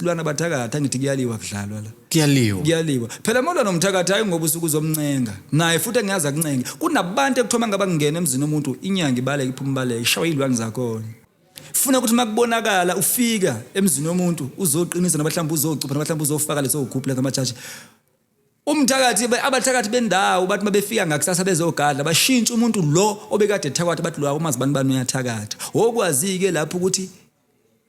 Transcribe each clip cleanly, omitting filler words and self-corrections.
Silwana bathakathi, angithi kuyaliwa, kudlalwa la. Kuyaliwa. Kuyaliwa phela molwa nomthakathi, hayi ngoba usuke uzomncenga naye futhi engaze akuncenge. Kunabantu ekuthoma ngaba kungena emzini omuntu, inyanga ibaleke, iphuma ibaleke, ishawa izilwane zakhona. Funa ukuthi makubonakala ufika emzini womuntu uzoqinisa, noma mhlawumbe uzocupha, noma mhlawumbe uzofaka leso ugubhu ngamajaji umthakathi. Abathakathi bendawo bathi mabefika ngakusasa bezogadla, bashintsha umuntu lo obekade ethakatha, bathi lo umazi bani bani uyathakatha. Okwazi-ke lapho ukuthi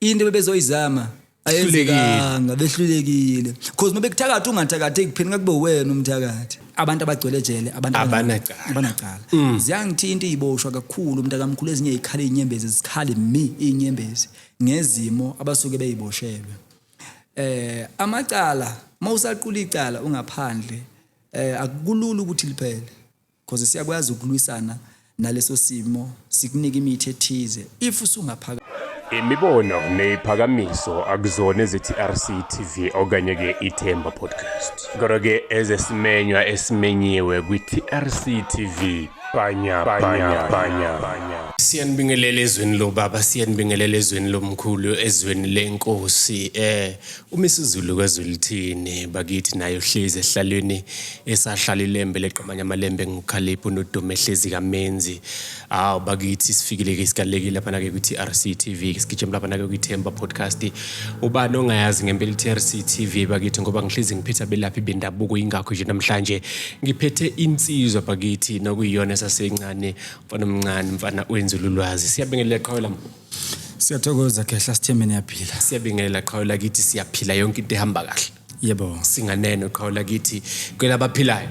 into bebezoyizama ayenzekanga, behlulekile, cause uma bekuthakatha ungathakatheki kuphela, kube wena umthakathi. Abantu abagcwele ejele, abantu Abanacala. Abanacala. Ziyangithinta iziboshwa kakhulu, mntakamkhulu. Ezinye izikhala izinyembezi, zikhale mi izinyembezi ngezimo abasuke beyiboshelwe. Amacala, mawusaqula icala ungaphandle, akulula ukuthi liphele, because siyakwazi ukulwisana naleso simo, sikunika imithi ethize if usungaphakathi. Imibono neyiphakamiso akuzona ezeTRC TV okanye ke iThemba Podcast. Kodwa ke ezesimenywa esimenyiwe kwi-TRC TV. Banya banya banya banya. Siyanibingelela ezweni lobaba, siyanibingelela ezweni lomkhulu, ezweni lenkosi. UMisuzulu kaZwelithini bakithi naye uhlezi esihlalweni esahlala ilembe leqamanye amalembe ngukhalipho nodumo ehlezi kamenzi. Awu bakithi, sifikile ke, sigalekile lapha ke kwi-TRC TV, sigijima lapha ke kwi-Themba Podcast. Ubani ongayazi ngempela i-TRC TV bakithi? Ngoba ngihlezi ngiphethe abelaphi bendabuko, ingakho nje namhlanje ngiphethe insizwa bakithi nokuyiyona esasencane, mfana omncane, mfana wenzululwazi. Siyabingelela, qhawe lami. Siyathokoza khehla, sithembe niyaphila. Siyabingelela, qhawe lakithi, siyaphila, yonke into ihamba kahle. Yebo. Singaneno, qhawe lakithi, kwelabaphilayo.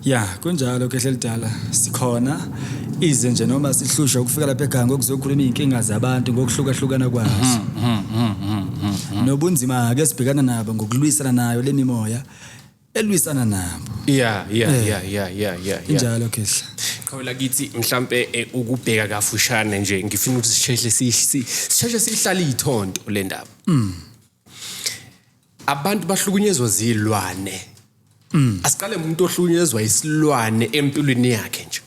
Ya, kunjalo khehla elidala, sikhona ize nje noma sihlushwa ukufika lapha ekhaya ngokuzokhuluma iy'nkinga zabantu ngokuhlukahlukana kwazo nobunzima ke sibhekana nabo ngokulwisana nayo le mimoya elwisana nabo. Injalo khehla. Qhawe lakithi, mhlambe ukubheka kafushane nje, ngifuna ukuthi sisheshe sihlale ithonto le ndaba. Abantu bahlukunyezwa zilwane. Asiqale umuntu ohlukunyezwa isilwane empilweni yakhe nje.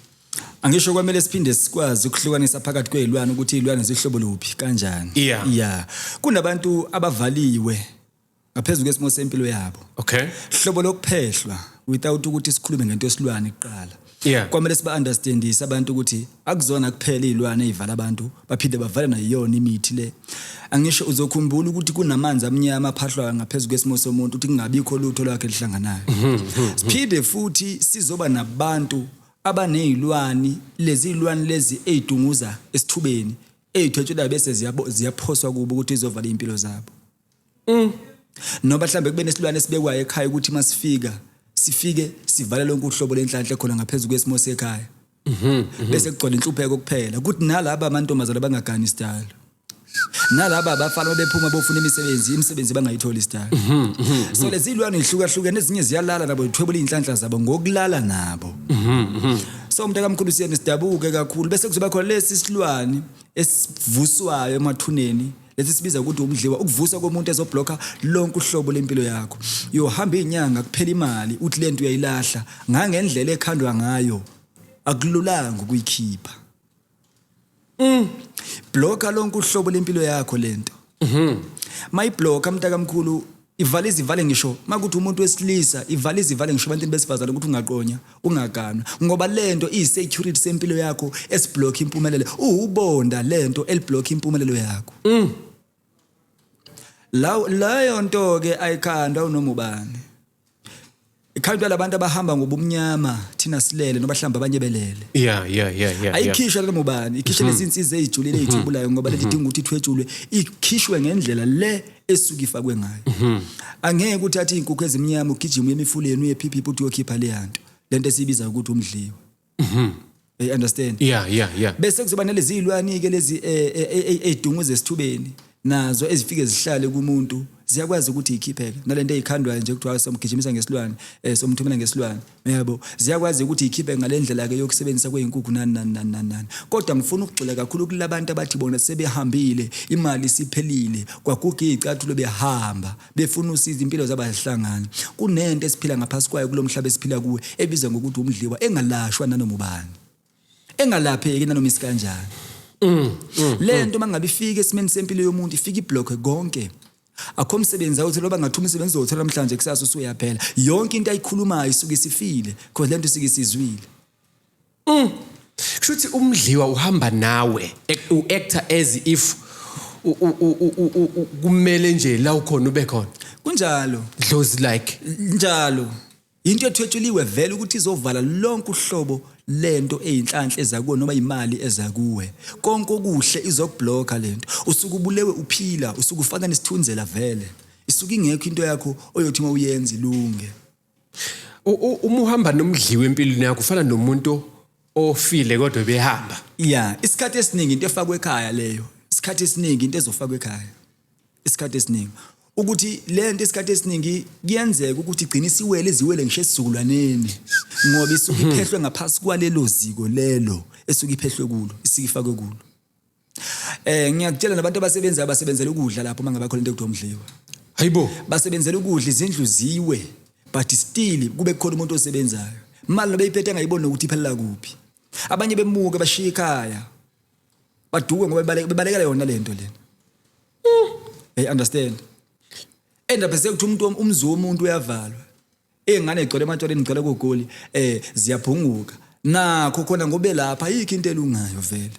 Angisho kwamele siphinde sikwazi ukuhlukanisa phakathi kwezilwane, ukuthi izilwane zihlobo luphi, kanjani. Yeah, kunabantu abavaliwe ngaphezulu kwesimo sempilo yabo, hlobo lokuphehlwa, without ukuthi sikhulume ngento yesilwane kuqala. Kwamele siba understandise abantu ukuthi akuzona kuphela izilwane ezivala abantu, baphinde bavale nayona imithi le. Angisho uzokhumbula ukuthi kunamanzi amnyama aphahlwayo ngaphezulu kwesimo somuntu ukuthi kungabikho lutho lwakhe elihlanganayo. Siphinde futhi sizoba nabantu abanezilwani, lezi zilwani lezi ezidunguza esithubeni, ezithwetshulayo, bese ziyaphoswa kubo ukuthi izovala impilo zabo. Noma mhlambe kube nesilwane esibekwayo ekhaya ukuthi masifika sifike sivale lonke uhlobo lenhlanhla ekhona ngaphezulu kwesimo sekhaya, bese kugcwala inhlupheko kuphela, kuthi nalaba amantombazana bangagani isidalo, nalaba abafana bephuma bofuna imisebenzi, imisebenzi bangayitholi isidalo. So lezi zilwane zihlukahlukene, ezinye ziyalala nabo, zithwebula iy'nhlanhla zabo ngokulala nabo. So mntakamkhulu, siyena sidabuke kakhulu, bese kuzoba khona lesi silwane esivuswayo emathuneni, lesi sibiza ukuthi umdliwa, ukuvuswa komuntu ezoblocka lonke uhlobo lempilo yakho. Yohamba inyanga, kuphela imali, uthi lento uyayilahla ngangendlela ekhandwa ngayo, akululanga ukuyikhipha. Blocka lonke uhlobo lempilo yakho lento. Mayiblocka, mntakamkhulu, ivala izivale, ngisho makuthi umuntu wesilisa, ivala izivale ngisho ebantwini besifazane ukuthi ungaqonya, ungaganwa, ngoba lento iyi-security sempilo yakho esiblock impumelelo, uwubonda lento eliblock impumelelo yakho. Lawo leyo nto ke ayikhandwa unoma ubani, ikhandwa labantu abahamba ngobumnyama, thina silele noba hlamba abanye belele. Ayikhishwa noma ubani, ikhishwe lezi insizwa ezijulile ezithubulayo, ngoba leti idinga ukuthi ithwetshulwe, ikhishwe ngendlela le esuke ifakwe ngayo. Angeke uthathe izinkukhu ezimnyama, ugijima uye emifuleni, uye phiphi, uthi uyokhipha le yanto, lento esiyibiza ukuthi umdliwa. You understand? Yeah. Bese kuzoba nalezi zilwane ke lezi ezidunguza esithubeni nazo, ezifike zihlale kumuntu, ziyakwazi ukuthi ikhipheke nalento eyikhandwayo nje, kuthiwa somgijimisa ngesilwane, somthumela ngesilwane, yabo, ziyakwazi ukuthi ikhiphe ngalendlela ke yokusebenzisa kwezinkukhu, nani nani nani nani nani. Kodwa ngifuna ukugxila kakhulu kulabantu abathi bona sebehambile, imali isiphelile, kwaguga izicathulo, behamba befuna usizo, impilo zabo azihlangani. Kunento esiphila ngaphasi kwayo kulomhlaba esiphila kuwe ebizwa ngokuthi umdliwa, engalashwa nanoma ubani, engalapheki nanoma isikanjani. Lento mangabe ifike esimeni sempilo yomuntu, ifike iblock konke. Akho umsebenzi awuthi loba ngathi umsebenzi uzothola namhlanje, kusasa usuyaphela. Yonke into ayikhulumayo isuke isifile, because lento isuke isizwile. Kusho ukuthi umdliwa uhamba nawe, u-acta as if kumele nje la ukhona ube khona. Kunjalo. Dlozi like. Njalo into ethwetshuliwe vele ukuthi izovala lonke uhlobo lento eyinhlanhla eza kuwe noma imali eza kuwe. Konke okuhle izokubhlocka lento. Usuke ubulewe uphila, usuke ufaka nesithunzela vele. Isuke ingekho into yakho oyothi uma uyenza ilunge. Uma uhamba nomdliwa empilweni yakho, ufana nomuntu ofile kodwa behamba. Ya, isikhathi esiningi into efakwe ekhaya leyo. Isikhathi esiningi into ezofakwa ekhaya, isikhathi esiningi ukuthi lento, isikhathi esiningi kuyenzeka ukuthi igcine isiwele, iziwele ngisho esizukulwaneni, ngoba isuke iphehlwe ngaphasi kwalelo ziko lelo esuke iphehlwe kulo, isuke ifakwe kulo. Ngiyakutshela, nabantu abasebenzayo basebenzela ukudla lapho mangabe khona into ekuthiwa umdliwa. Hayibo. Basebenzela ukudla, izindlu ziwe, but still kube khona umuntu osebenzayo. Imali nobe iphethe angayiboni nokuthi iphelela kuphi. Abanye bemuke bashiya ikhaya, baduke ngoba bebalekela yona lento lena. Hey, understand, end up sekuthi umuntu, umzi womuntu uyavalwa, iy'ngane igcwele ematshwaleni, igcwele kogoli, ziyabhunguka nakho khona ngobe lapha ayikho into elungayo vele.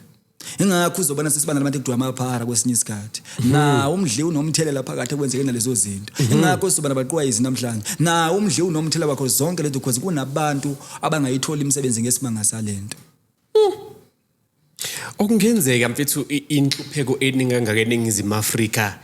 Ingakho uzobona sesibana nabantu ekuthiwa amaphara kwesinye isikhathi. Nawo umdli unomthelela phakathi ekwenzekeni nalezo zinto. Ingakho sizoba nabaqwayizi namhlanje. Nawo umdli unomthelela wakho zonke lezo, because kunabantu abangayitholi imisebenzi ngesimanga salento. Okungenzeka, mfethu, inhlupheko eningi kangaka eNingizimu Afrika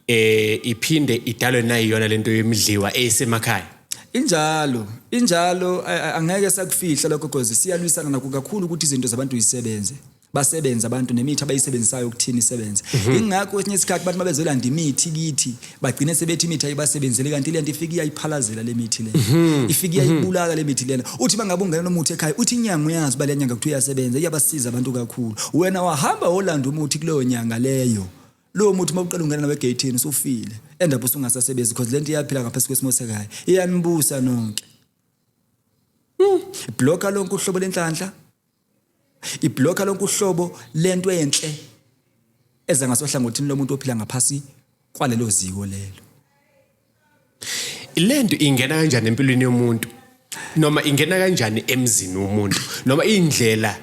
iphinde idalwe nayiyona lento yemidliwa esemakhaya? Injalo, injalo, angeke sakufihla lokho, because siyalwisana nakho kakhulu ukuthi izinto zabantu zisebenze. Basebenze abantu nemithi abayisebenzisayo ukuthini isebenze. Ingakho kwesinye isikhathi abantu babezolanda imithi kithi, bagcine sebethi imithi ayibasebenzeli, kanti lento ifike iyayiphalazela le mithi le. Ifike iyayibulala le mithi lena. Uthi bangabe ungena nomuthi ekhaya, uthi inyanga uyazi uba le nyanga kuthiwa iyasebenza, iyabasiza abantu kakhulu. Wena wahamba wolanda umuthi kuleyo nyanga leyo. Lowo muthi uma uqala ungena nawe egeyithini usufile. End up usungasasebenzi, because lento iyaphila ngaphansi kwesimo sekhaya. Iyanibusa nonke. Iblocka lonke uhlobo lenhlanhla. Iblocka lonke uhlobo lento enhle eza ngasohlangothini lomuntu ophila ngaphasi kwalelo ziko lelo. Lento ingena kanjani empilweni yomuntu, noma ingena kanjani emzini womuntu, noma indlela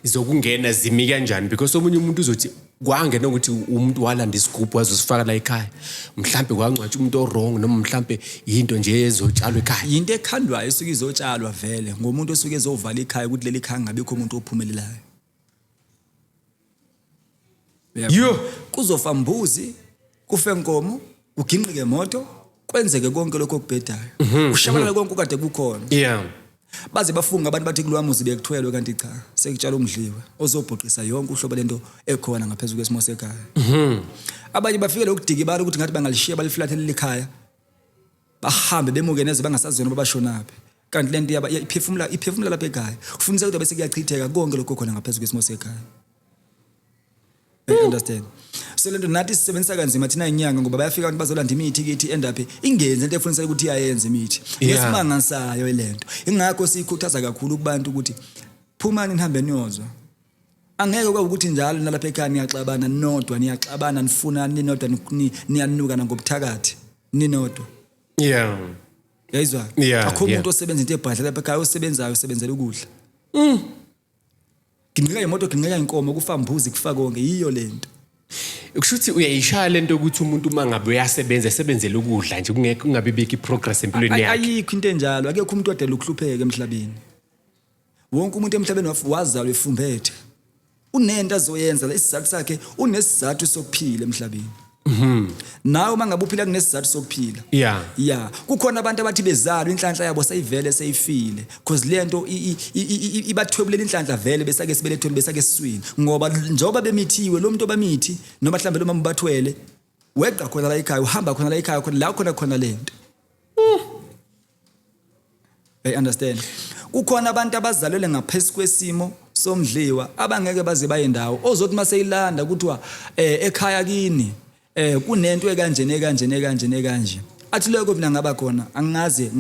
zokungena zimi kanjani? Because omunye umuntu uzothi kwangena ukuthi umuntu walanda isigubhu wazosifaka la ekhaya, mhlambe kwangcwatshwa umuntu o-wrong, noma mhlambe yinto nje ezotshalwa ekhaya. Yinto ekhandwayo esuke izotshalwa vele ngomuntu osuke ezovala ikhaya, ukuthi leli khaya ngabikho umuntu ophumelelayo. Yo. Kuzofa mbuzi, kufe nkomo, kuginqike imoto, kwenzeke konke lokho okubhedayo, kushabalala konke okade kukhona. Baze bafunga abantu, bathi kulowa muzi bekuthwelwe, kanti cha, sekutshala umdliwa ozobhuqisa yonke uhlobo lento ekhona ngaphezulu kwesimo sekhaya. Abanye bafike lokudikibala ukuthi ngathi bangalishiya, baliflathele ikhaya, bahambe bemuke neze, bangasazi noma bashonaphi, kanti lento yaba iphefumula, iphefumula lapha ekhaya. Kufunisa ukuthi bese kuyachitheka konke lokho khona ngaphezulu kwesimo sekhaya. You understand? So lento nathi sisebenzisa kanzima thina inyanga, ngoba bayafika abantu bazolanda imithi kithi, end up ingenzi into efunisa ukuthi iyayenza imithi. Ngesimanga sayo lento. Ingakho siyikhuthaza kakhulu kubantu ukuthi phumani nihambe niyozwa. Angeke kwaba ukuthi njalo nalapha ekhaya niyaxabana nodwa, niyaxabana, nifuna ninodwa, niyanukana ngobuthakathi ninodwa. Yayizwa? Yeah. Akho umuntu osebenza into ebhadla lapha ekhaya, osebenzayo usebenzela ukudla. Ginqika imoto, ginqika inkomo, kufa mbuzi, kufa konke, yiyo lento. Kusho ukuthi uyayishaya lento ukuthi umuntu uma ngabe uyasebenza, esebenzela ukudla nje, kungekho, kungabi bikho i-progress empilweni yakhe. Ayikho into enjalo, akekho umuntu odela ukuhlupheka emhlabeni. Wonke umuntu emhlabeni wazalwa efumbethe. Unento azoyenza la, isizathu sakhe, unesizathu sokuphila emhlabeni. Nawe uma ngabe uphila kunesizathu sokuphila. Yeah, kukhona abantu abathi bezalwa inhlanhla yabo seyivele seyifile, because lento ibathwebulela inhlanhla vele besake sibelethweni, besake esiswini, ngoba njengoba bemithiwe lo muntu obamithi, noma mhlambe lo mama bathwele, weqa khona la ekhaya, uhamba khona la ekhaya, khona la khona khona lento. I understand. Kukhona abantu abazalelwe ngaphesi kwesimo somdliwa abangeke baze baye ndawo. Ozothi maseyilanda kuthiwa ekhaya kini kunento ekanje, nekanje, nekanje, nekanje. Athi lokho mina ngaba khona angaze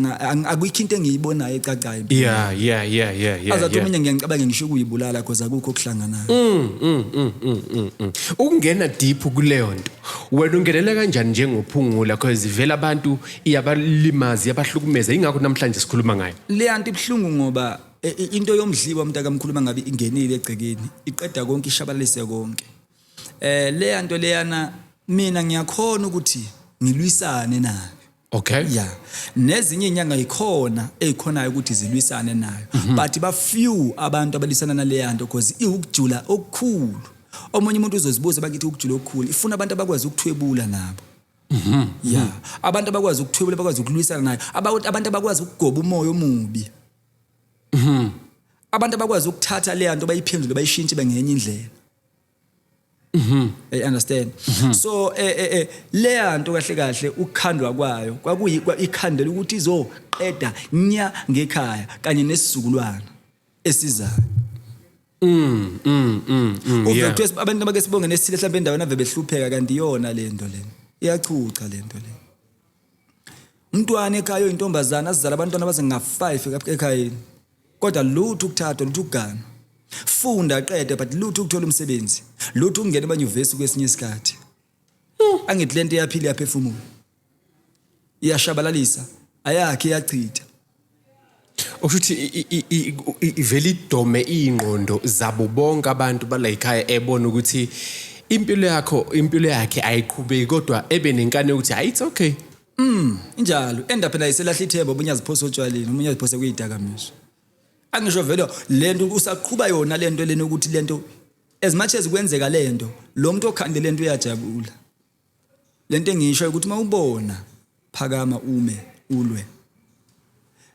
akuyikho into engiyibonayo ecacayo. Yeah. Azathi omunye ngiyangicabanga ngisho ukuyibulala because akukho okuhlanganayo. Ukungena deep kuleyo nto, wena ungenela kanjani njengophungula? Because vele abantu iyabalimaza, iyabahlukumeza, ingakho namhlanje sikhuluma ngayo. Le nto ibuhlungu ngoba into yomdliwa, umuntu akamkhuluma ngabe ingenile egcekeni, iqeda konke, ishabalalise konke. Leya nto leyana mina ngiyakhona ukuthi ngilwisane nayo. Ya, nezinye inyanga ikhona eyikhonayo ukuthi zilwisane nayo, but ba few abantu abalisana naleya nto because iwukujula okukhulu. Omunye umuntu uzozibuza bakithi ukujula okukhulu, ifuna abantu abakwazi ukuthwebula nabo. Ya, abantu abakwazi ukuthwebula, bakwazi ukulwisana nayo, abantu abakwazi ukugoba umoya omubi, abantu abakwazi ukuthatha leya nto bayiphendule, bayishintshe bengenye indlela. I understand. So leya nto kahle kahle ukukhandwa kwayo kwakuyi ikhandela ukuthi izoqeda nya ngekhaya kanye nesizukulwana esizayo. Uve kuthiwa abantu abake sibonge nesithile mhlawumbe endaweni ave behlupheka, kanti iyona le nto lena iyachucha le nto le. Umntwana ekhaya oyintombazana azizala abantwana baze nga-5 ekhayeni, kodwa lutho ukuthathwa, lutho ukugana, funda qede, but lutho ukuthola umsebenzi, lutho ukungena emanyuvesi. Kwesinye isikhathi angithi lento iyaphila, iyaphefumula, iyashabalalisa, ayakhe, iyachitha. Okusho ukuthi ivele idome iy'ngqondo zabo bonke abantu bala ekhaya, ebona ukuthi impilo yakho, impilo yakhe ayiqhubeki, kodwa ebe nenkani yokuthi hayi, it's okay. Injalo, enda phela iselahla ithemba, omunye aziphose otshwaleni, omunye aziphose kuyidakamizwa. Angisho vele lento usaqhuba yona lento lena ukuthi lento, as much as kwenzeka lento, lo muntu okhande lento uyajabula. Lento engisho ukuthi mawubona, phakama, ume, ulwe.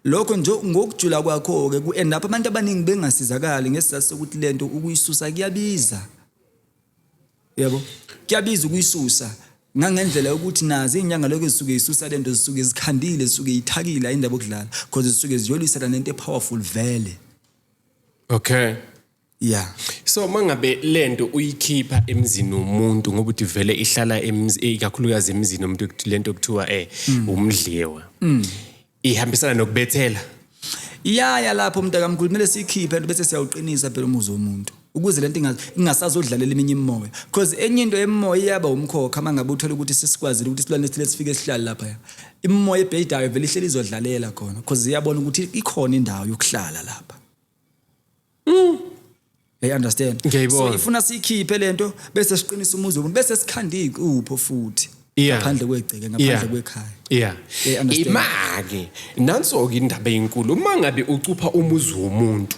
Lokho nje ngokujula kwakho ke ku end up abantu abaningi bengasizakali ngesizathu sokuthi lento ukuyisusa kuyabiza. Yabo, kuyabiza ukuyisusa ngangendlela yokuthi nazi izinyanga lokho zisuke zisusa lento, zisuke zikhandile, zisuke yithakile, ayindaba okudlala because zisuke ziyolwisana nento epowerful vele. Yeah. So mangabe lento uyikhipha emzini womuntu, ngoba uthi vele ihlala emzi, ikakhulukazi emzini womuntu, lento kuthiwa umdliwa. Ihambisana nokubethela. Iyaya lapho, umuntu akamkhulu, kumele siyikhiphe bese siyawuqinisa phela umuzi womuntu ukuze lento ingasazodlalela eminye imimoya, because enye into emimoya iyaba umkhokha. Uma ngabe uthola ukuthi sesikwazile ukuthi isilwane esithile sifike sihlale lapha, imimoya ebhedayo vele ihleli izodlalela khona because iyabona ukuthi ikhona indawo yokuhlala lapha. You understand? Ngiyayibona. So ifuna siyikhiphe lento bese siqinisa umuzi womuntu, bese sikhanda icupho futhi ngaphandle kwegceke, ngaphandle kwekhaya. Yeah, understand. Imake nanso ke indaba enkulu uma ngabe ucupha umuzi womuntu.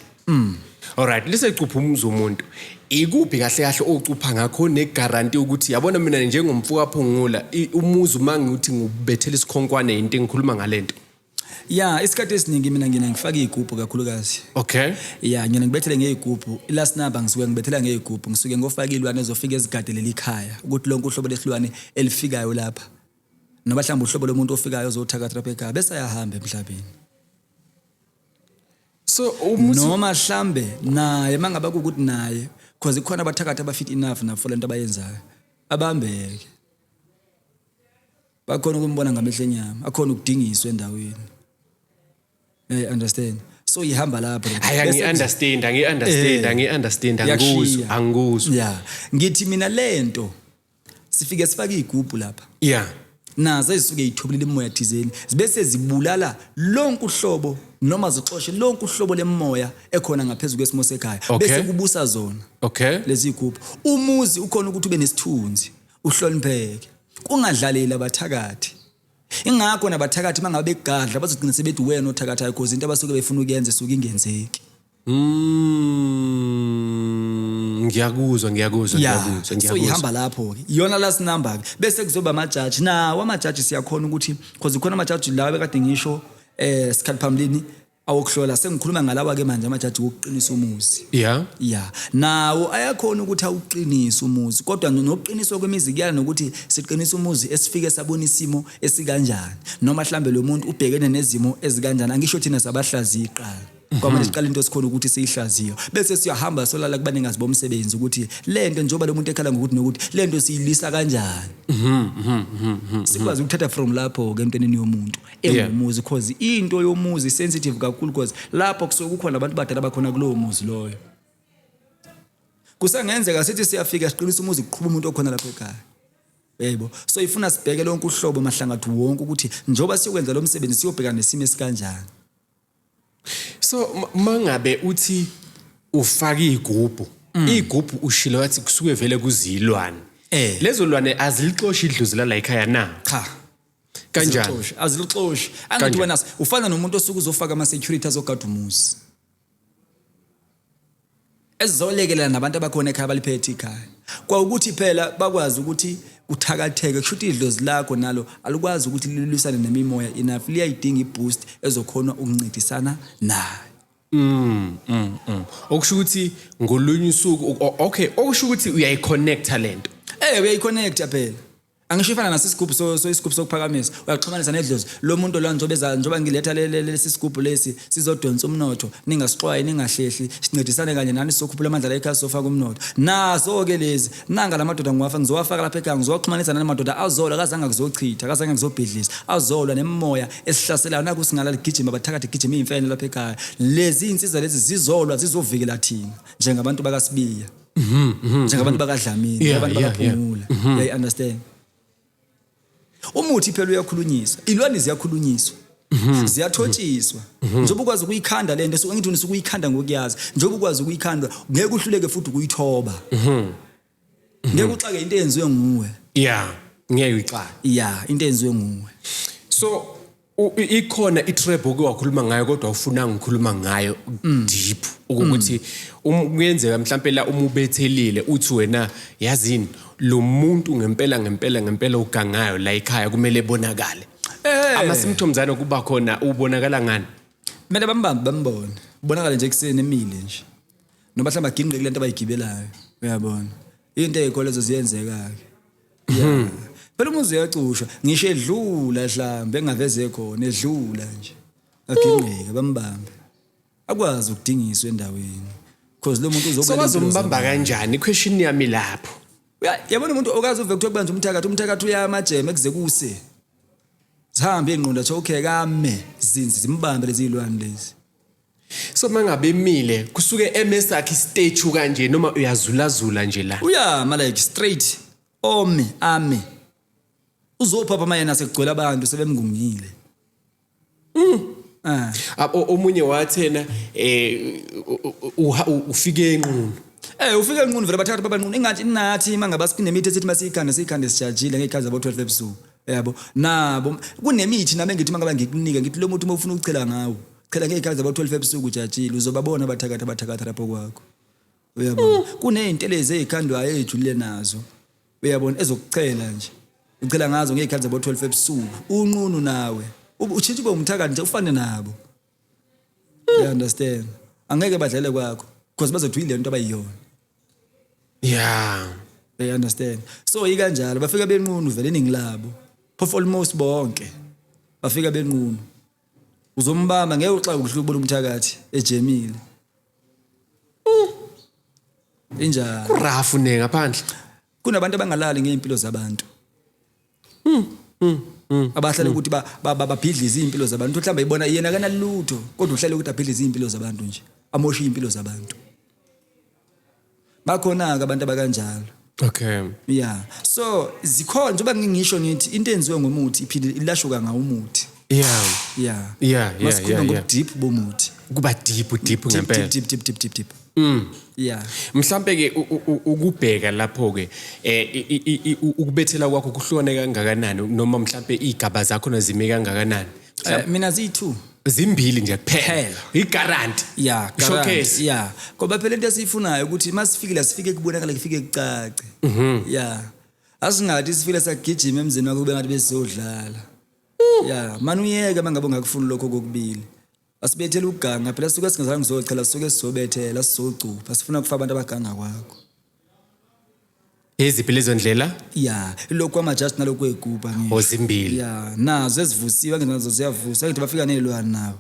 Alright, lisecupha umuzi womuntu. Ikuphi kahle kahle ocupha ngakho neguarantee ukuthi yabona mina njengomfuka phungula umuzi uma ngithi ngubethela isikhonkwane, into engikhuluma ngalento? Ya, isikhathi esiningi mina ngina ngifaka izigubhu kakhulukazi. Ya, ngina ngibethele ngezigubhu. I-last number ngisuke ngibethela ngezigubhu, ngisuke ngofaka ilwane ezofika ezigadelela ikhaya, ukuthi lonke uhlobo lesilwane elifikayo lapha noma mhlawumbe uhlobo lomuntu ofikayo ozothakatha lapha ekhaya bese ayahamba emhlabeni. So umuzi Noma mhlambe naye mangabe kukuthi naye, because kukhona abathakathi abafit enough nafo lento abayenzayo, abambeke, bakhona ukumbona ngamehlo enyama, akhona ukudingiswa endaweni. Understand? So ihamba lapho. Hayi, angi-understand, angi-understand, angi-understand, angikuzwa, angikuzwa. Ya, ngithi mina lento sifike sifake igubhu lapha, nazo ezisuke yithubulile imoya thizeni, bese zibulala lonke uhlobo noma zixoshe lonke uhlobo lemoya ekhona ngaphezulu kwesimo sekhaya, bese kubusa zona lezi igubhu. Umuzi ukhona ukuthi ube nesithunzi, uhlonipheke, kungadlaleli abathakathi. Ingakho nabathakathi mangabe begadla bazogcina sebethi wena othakathayo, cause into abasuke befuna ukuyenza isuke ingenzeki. Ngiyakuzwa, ngiyakuzwa, ngiyakuzwa, So ngiyakuzwa. Ihamba lapho ke iyona last number ke, bese kuzoba amajaji nawo. Amajaji siyakhona ukuthi, because khona amajaji lawa bekade ngisho sikhathi phambilini awokuhlola, sengikhuluma ngalawa ke manje amajaji wokuqinisa umuzi. Ya, nawo ayakhona ukuthi awuqinise umuzi, kodwa nokuqiniswa kwemizi kuyala nokuthi siqinisa umuzi esifike sabona isimo esikanjani, noma mhlambe lo muntu ubhekene nezimo ezikanjani. Angisho thina sabahlaziyi iqala. Kwamele siqale into esikhona ukuthi siyihlaziyo, bese siyahamba solala kubanikazi bomsebenzi ukuthi lento, njengoba lo muntu ekhala ngokuthi nokuthi, lento siyilisa kanjani, sikwazi ukuthatha from lapho ke entweni yomuntu engumuzi, cause into yomuzi sensitive kakhulu, cause lapho kusuke kukhona abantu badala abakhona kulowo muzi loyo. Kusangenzeka sithi siyafika siqinisa umuzi, kuqhuba umuntu okhona lapha ekhaya, yebo. So ifuna sibheke lonke uhlobo mahlangathi wonke ukuthi njengoba siyokwenza lo msebenzi, siyobheka nesimo esikanjani. So mangabe uthi ufaka igubhu, igubhu ushilo wathi kusuke vele kuzilwane. Lezo lwane azilixoshi idlozi lala ekhaya na? Cha. Kanjani? Azilixoshi, azilixoshi. Angithi Kanjani? wena ufana nomuntu osuke uzofaka ama-security azogada umuzi, ezizolekelela nabantu abakhona ekhaya baliphethe ikhaya, kwawukuthi phela bakwazi ukuthi uthakatheke. Kusho ukuthi idlozi lakho nalo alikwazi ukuthi lilwisane nemimoya enough, liyayidinga i-boost ezokhona ukuncedisana nayo. Okusho ukuthi ngolunye usuku, okay, okusho ukuthi uyayiconnecta lento. Uyayiconnecta phela. Angisho ifana nasisigubhu, so isigubhu sokuphakamisa, uyaxhumanisa nedlozi lo muntu lo, njengoba eza, njengoba ngiletha lesi sigubhu lesi sizodonsa umnotho, ningasixwayi, ningahlehli, sincedisane kanye nani, sizokhuphula amandla la ekhaya, sizofaka umnotho. Nazo ke lezi, nanga la madoda ngiwafa, ngizowafaka lapha ekhaya, ngizowaxhumanisa nala madoda azolwa, kazange kuzochitha, kazange kuzobhidliza, azolwa nemimoya esihlaselayo. Naku singalala gijima bathakathi, gijima iy'mfene lapha ekhaya. Lezi iy'nsiza lezi zizolwa, zizovikela thina njengabantu bakaSibiya, njengabantu bakaDlamini, abantu bakaPhungula. You understand? Umuthi phela uyakhulunyiswa, ilwane ziyakhulunyiswa, ziyathotshiswa. Njengoba ukwazi ukuyikhanda lento, so ngithi usuke uyikhanda ngokuyazi. Njengoba ukwazi ukuyikhanda, ngeke uhluleke futhi ukuyithoba, ngeke uxake into eyenziwe nguwe. Yeah, ngeke uyixake. Yeah, into eyenziwe nguwe. So ikhona i-trap oke wakhuluma ngayo kodwa ufuna ngikhuluma ngayo deep, ukuthi kuyenzeka mhlampe la uma ubethelile uthi wena, yazini, lo muntu ngempela ngempela ngempela ugangayo la ekhaya kumele ebonakale. Ama symptoms anokuba khona, ubonakala ngani? Kumele bambambe, bambone, bonakale nje ekuseni emile nje, noma mhlawumbe aginqe kule nto abayigibelayo, uyabona, into ey'kho lezo ziyenzeka-ke. Yeah, phela umuzi uyacushwa, ngisho edlula mhlawumbe engaveze khona, edlula nje aginqike, bambambe, akwazi ukudingiswa endaweni, because lo muntu So uzobulala impilo bazombamba zabantu. kanjani? Question yami lapho. Yabona umuntu okaze uve kuthiwa kubanjwa umthakathi, umthakathi uya amajeme kuze kuse, zihambe iy'ngqondo, athi okay, kame zinzi, zimbambe lezi iy'lwane lezi. So mangabe emile, kusuke emesakhe istatue kanje noma uyazulazula nje la? Uyama like straight, ome, ame, uzophapha uma yena sekugcwele abantu sebemngungile. Ah. Omunye wathena ufike enqunu. Ufike enqunu vele, bathatha babanqunu, ingathi nathi mangabe kunemithi esithi masiyikhande, siyikhande sijajile ngey'khathi zabo 12 ebusuku, yabo. Nabo kunemithi nami engithi mangabe ngikunike, ngithi lo muthi uma ufuna ukuchela ngawo, chela ngey'khathi zabo 12 ebusuku ujajile, uzobabona abathakathi abathakatha lapho kwakho, uyabona. Kuney'ntelezi ey'khandwayo ey'julile nazo, uyabona, ezokuchela nje, uchela ngazo ngey'khathi zabo 12 ebusuku, unqunu nawe, utshintshe ube umthakathi nje, ufane nabo, you understand? Angeke badlale kwakho because bazothi uyile nto abayiyona. They understand? So ikanjalo, bafika benqunu vele iningi labo, phofu almost bonke bafika benqunu. Uzombamba, ngeke uxake ukuhluka ukubona umthakathi ejemile, injalo. Kurafu ne ngaphandle. Kunabantu abangalali ngey'mpilo zabantu, abahlale ukuthi babhidlize iy'mpilo zabantu. Mhlawumbe ibona yena kanalutho, kodwa uhlale ukuthi abhidlize iy'mpilo zabantu nje, amoshe iy'mpilo zabantu. Bakhona-ke abantu abakanjalo. Yeah, so zikhona, njengoba ngingisho ngithi into enziwe ngomuthi iphinde ilashuka ngawo umuthi. Yeah. Masikhuluma ngobudeep bomuthi. Kuba deep deep Deep. Ngempela. Deep deep deep deep deep, yeah. Mhlambe ke ukubheka lapho ke ukubethela kwakho kuhlukane kangakanani, noma mhlambe igaba zakho nazime kangakanani? Mina ziyi-two. Zimbili nje kuphela? Kuphela. Igaranti. Yeah. Showcase. Yeah, ngoba phela into esiyifunayo ukuthi masifikile, sifike kubonakala, kufike kucace. Yeah, asingathi sifile sagijima emzini wakho kube ngathi besizodlala. Yeah, mani uyeke mangabe ungakufuni lokho kokubili. Asibethele ukuganga phela, sisuke singazange sizochela, sisuke sizobethela, sizocupha, sifuna kufa abantu abaganga kwakho. Eziphi lezo ndlela? Ya, lokhu kwama-just nalokhu kwey'gubha ngisho. Ozimbili. Ya, nazo ezivusiwe, angithi nazo ziyavusa, angithi bafika ney'lwane nabo.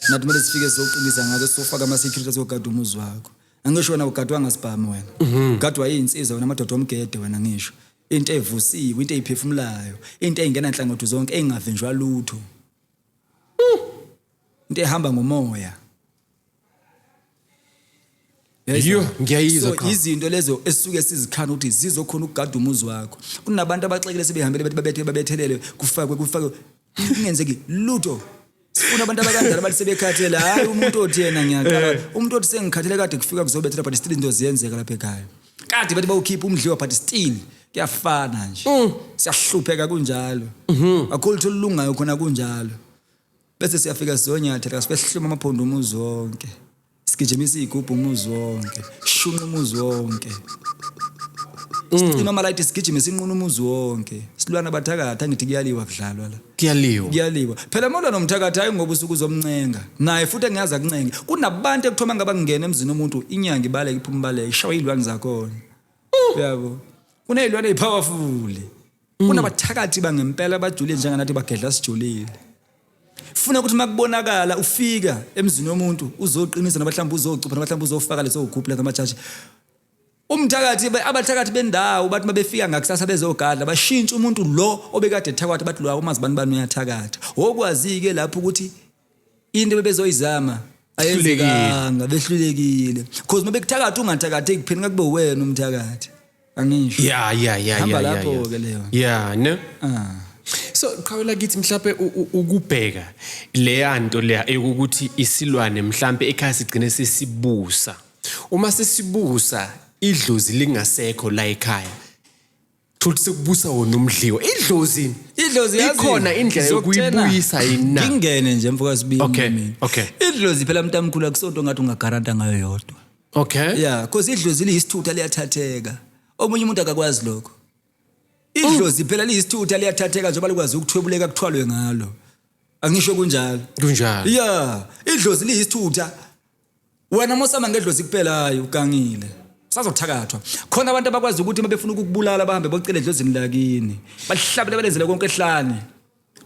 Nathi kumele sifike sizoqinisa ngazo, sofaka ama-security, azogada umuzi wakho. Angisho wena ugadwa ngasibhamu wena, ugadwa iy'nsizwa wena, amadoda omgede wena. Ngisho into evusiwe, into eyiphefumulayo, into ey'ngena nhlangothi zonke, ey'ngavinjwa lutho, into ehamba ngomoya. Yo, ngiyayizwa. So Qha. izinto lezo esisuke sizikhanda ukuthi zizokhona ukugada umuzi wakho. Kunabantu abaxekile, sebehambele, bathi babethe, babethelele, kufakwe, kufakwe, kungenzeki lutho. Sifuna abantu abakanjalo, bathi sebekhathele, hayi umuntu othi yena ngiyaqala, umuntu othi sengikhathele kade kufika kuzobethela, but still into ziyenzeka lapha ekhaya. Kade bathi bawukhipha umdliwa, but still kuyafana nje, siyahlupheka kunjalo, akho lutho olulungayo khona kunjalo. Bese siyafika sizonyathela, sifike sihluma amaphondo umuzi wonke, sigijimisa iy'gubhu umuzi wonke, shunqa umuzi wonke, sicima amalayiti, sigijime, sinquna umuzi wonke. Silwana bathakathi, angithi kuyaliwa, kudlalwa la. Kuyaliwa. Kuyaliwa phela molwa nomthakathi, hayi ngoba usuke uzomncenga naye futhi engiyazi akuncenge. Kunabantu ekuthoma ngaba kungena emzini womuntu, inyanga ibaleke, iphuma, ibaleke, ishawa iy'lwane zakhona, uyabo. Kuney'lwane ey'powerful, kunabathakathi bangempela abajulile njenganathi, bagedla sijulile. Funa ukuthi makubonakala ufika emzini womuntu uzoqinisa, noma mhlawumbe uzocupha, noma mhlawumbe uzofaka leso gubhu la ngamajaji umthakathi. Abathakathi bendawo bathi mabefika ngakusasa bezogadla, bashintshe umuntu lo obekade ethakatha, bathi lo umazi bani bani uyathakatha. Okwazi-ke lapho ukuthi into bebezoyizama ayenzekanga, behlulekile, cause mabekuthakatha ungathakatheki, kuphela kube wena umthakathi, angisho? Yeah. Hamba lapho-ke leyo. Yeah, ne. Ah. So qhawela kithi, mhlawumbe ukubheka leya nto leya ukuthi isilwane mhlambe ekhaya sigcine sesibusa. Uma sesibusa, idlozi lingasekho la ekhaya. Futhi sekubusa wona umdliwa. Idlozi Idlozi, yazi, ikhona indlela ngizokutshela. yokuyibuyisa yini na? Ngingene nje, mfoka Sibini. Mina, idlozi phela, mntamkhulu, akusonto ngathi ungagaranta ngayo yodwa. Yeah, cause idlozi liyisithutha, liyathatheka. Omunye umuntu akakwazi lokho. Idlozi phela liyisithutha, liyathatheka, njengoba likwazi ukuthwebuleka, kuthwalwe ngalo, angisho kunjalo? Kunjalo. Yeah, idlozi liyisithutha. Wena mosama ngedlozi kuphela, hayi, ugangile, sazothakathwa. Khona abantu abakwazi ukuthi uma befuna ukukubulala, bahambe bocela edlozini lakini, balihlabele, balenzele konke ehlane,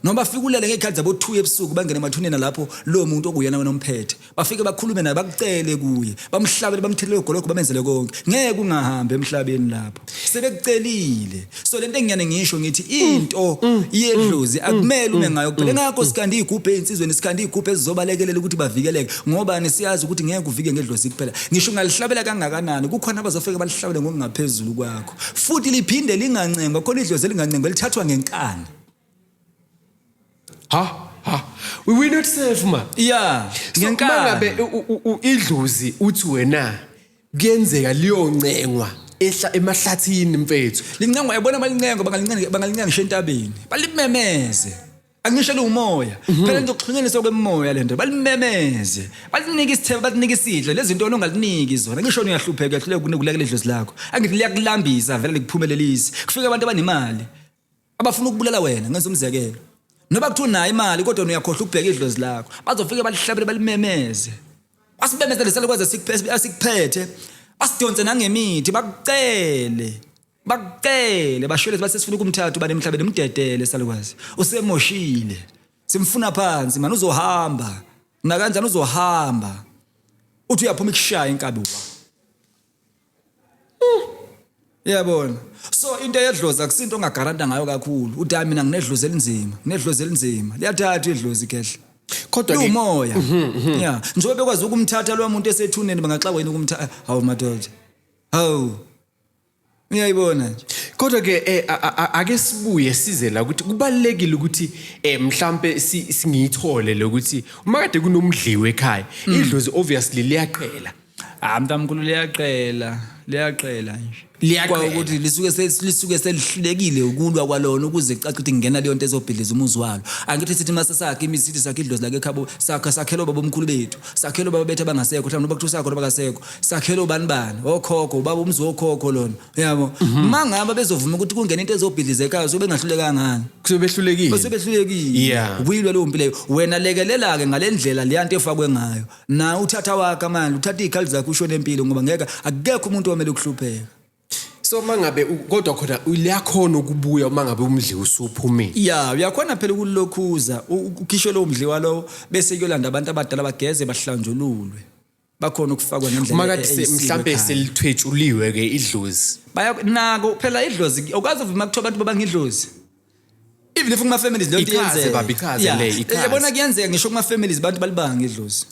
noma bafike ulele ngey'khathi zabo-2 ebusuku, bangene emathuneni lapho lowo muntu okuyena wena omphethe, bafike bakhulume naye, bakucele kuye, bamhlabele, bamthelele ugologo, bamenzele konke. Ngeke ungahambi emhlabeni lapho sebekucelile. So lento engiyane ngisho ngithi into yedlozi akumele ume ngayo kuphela. Ngakho sikhanda iy'gubhu ey'nsizweni, sikhanda iy'gubhu ezizobalekelela ukuthi bavikeleke. Ngobani? Siyazi ukuthi ngeke uvike ngedlozi kuphela. Ngisho ungalihlabela kangakanani, kukhona abazofike balihlabele ngokungaphezulu kwakho. Futhi liphinde lingancengwa, khona idlozi elingancengwa, lithathwa ngenkani. Ha ha. We will not save ma. So ngenkani. Mangabe idlozi uthi wena kuyenzeka liyoncengwa ehla emahlathini, mfethu. Lincengwa, yabona, balincengwa, bangalincenga, bangalincenga ngisho entabeni, balimemeze. Angisho liwumoya phela, into yokuxhunyaniswa kwemoya lento. Balimemeze, balinike isithebe, balinike isidlo. Lezi zinto ongaliniki zona, ngisho uyahlupheka, uyahluleka ukulekela idlozi lakho, angithi liyakulambisa vele, likuphumelelise. Kufika abantu abanemali abafuna ukubulala wena, ngenza umzekelo, noba kuthiwa unayo imali kodwa uyakhohlwa ukubheka idlozi lakho, bazofike balihlabele, balimemeze, basimemezele salukwazi asikuphethe, basidonse nangemithi, bakucele, bakucele, bashweleze, base sifuna ukumthatha ubani emhlabeni, mdedele salukwazi, usemoshile, simfuna phansi mani, uzohamba nakanjani, uzohamba. Uthi uyaphuma, ikushaya inkabi wa. Yabona, so into yedlozi akusinto ongagaranta ngayo kakhulu, uthi hayi, mina nginedlozi elinzima, nginedlozi elinzima. Liyathatha idlozi, kehle. Kodwa Liwumoya, yeah, njengoba bekwazi ukumthatha lo muntu esethuneni, bangaxakwa yini ukumthatha? Hawu madoda, hawu, uyayibona nje. Kodwa ke ake sibuye size la ukuthi kubalekile ukuthi mhlambe singiyithole lokuthi uma kade kunomdliwe ekhaya, idlozi obviously liyaqhela. Ah, mntamkhulu, liyaqela, liyaqela nje. Liyaqela. Kwa ukuthi lisuke selihlulekile ukulwa kwalona ukuze kucace ukuthi ngena leyo nto ezobhidliza umuzi walo. Angithi sithi mase sakhe imizi, sithi sakhe idlozi lakhe ekhabo, sakhe, sakhele obaba omkhulu bethu, sakhele obaba bethu abangasekho, mhlawumbe noba kuthiwa sakho nobakasekho, sakhele obani bani, okhokho, ubaba, umuzi wokhokho lona, yabo. Mangabe bezovuma ukuthi kungena into ezobhidliza ekhaya, so bengahluleka ngani? Kusuke behlulekile. Bese behlulekile ukuyilwa leyo mpi leyo. Wena lekelela-ke ngale ndlela leya nto efakwe ngayo, na uthatha wakho amandla, uthatha iy'khali zakho, ushone empilo, ngoba ngeke, akekho umuntu omele ukuhlupheka. So mangabe kodwa khona uyakhona ukubuya uma ngabe umdli usuphumile. Ya, uyakhona phela ukulokhuza, ukhishwe lowo mdliwa lowo, bese kuyolanda abantu abadala bageze bahlanjululwe. Bakhona ukufakwa ngendlela Uma kade mhlambe selithwetshuliwe ke idlozi. Baya nako phela idlozi, awukwazi uvuma kuthiwa abantu babanga idlozi. Even if kuma families leyo nto Ichaze, iyenzeka. baba, ichaze le, ichaze. Yabona kuyenzeka ngisho kuma families abantu balibanga idlozi.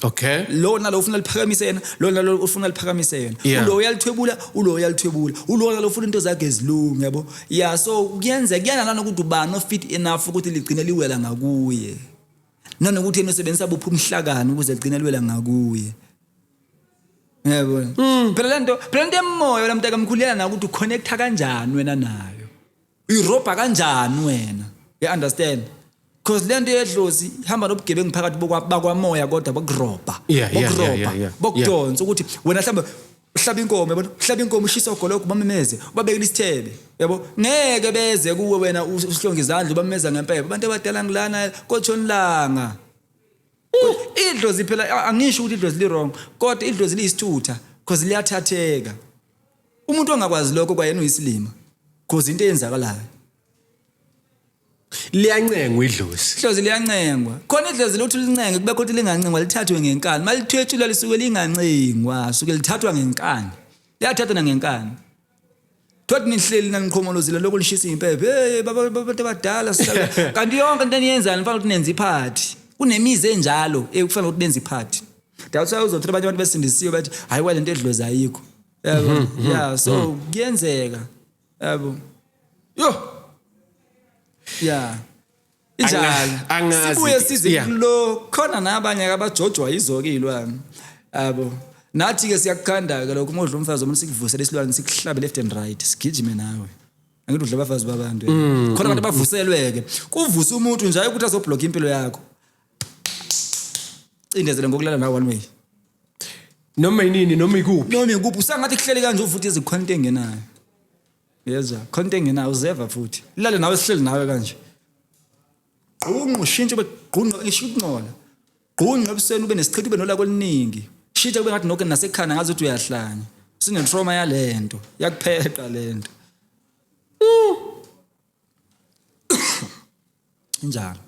Lo nalo ufuna liphakamise yena, lo nalo ufuna liphakamise yena. Ulo uyalithwebula, ulo uyalithwebula. Ulo nalo ufuna into zakhe zilunge, yabo. Yeah, so kuyenzeka kuyana nanokuthi ubani ofit enough ukuthi ligcine liwela ngakuye. Nanokuthi yena usebenzisa buphi umhlakani ukuze ligcine liwela ngakuye. Yebo. Phela lento, phela into emoya wena mntaka mkhulu yana nakuthi uconnecta kanjani wena nayo. Uyirobha kanjani wena? You understand? Because lento yedlozi ihamba nobugebengu phakathi bakwamoya kodwa bokurobha. Bokurobha, bokudonsa ukuthi wena mhlawumbe uhlaba inkomo, yabona? Uhlaba inkomo, ushisa ugologo, bamemeze, ubabekele isithebe, yabo? Ngeke beze kuwe wena usihlonge izandla ubamemeza ngempepho. Abantu abadala ngilana kotshona ilanga. Idlozi phela angisho ukuthi idlozi li wrong, kodwa idlozi liyisithutha because liyathatheka. Umuntu ongakwazi lokho kwayena uyisilima. Because into eyenzakalayo. Liyancengwa idlozi. Idlozi liyancengwa. Khona idlozi lokuthi lincenge kube khona lingancengwa lithathwe ngenkani. Malithwetshulwa lisuke lingancengwa, suke lithathwa ngenkani. Liyathathwa ngenkani. Thothi nihleli naniqhomolozile lokho lishisa impepho. Hey baba abantu abadala sihlala. Kanti yonke into eniyenzayo nifanele ukuthi nenze iphathi. Kunemizi enjalo ekufanele ukuthi benze iphathi. That's why uzothola abanye abantu besindisiwe bathi hayi kwale nto edlozi ayikho. Yabo. Yeah, so kuyenzeka. Yabo. Yo. Yeah. Injalo. Angazi Sibuye ke. size kulo khona nabanye abajojwa yizo-ke iy'lwane. Yabo. Nathi ke siyakukhanda ke lokho uma udla umfazi womuntu sikuvusele isilwane sikuhlabe left and right sigijime nawe. Angithi udla abafazi babantu. Khona abantu abavuselwe ke. Kuvusa umuntu nje ukuthi azoblock impilo yakho. Cindezele ngokulala nawe one way. Noma yinini noma ikuphi. Noma ikuphi usangathi kuhleli kanje ufuthi izikhona into engenayo. Yezwa, khona into engenayo uzeva futhi. Lale nawe sihleli nawe kanje. Gqunqu ushintshe ube gqunqu ngisho ukungcola. Gqunqu ebusweni ube nesichitho ube nolaka oluningi. Shintsha kube ngathi nokho nasekhanda ngazi ukuthi uyahlanya. Sine trauma yalento, yakupheqa lento. Injalo.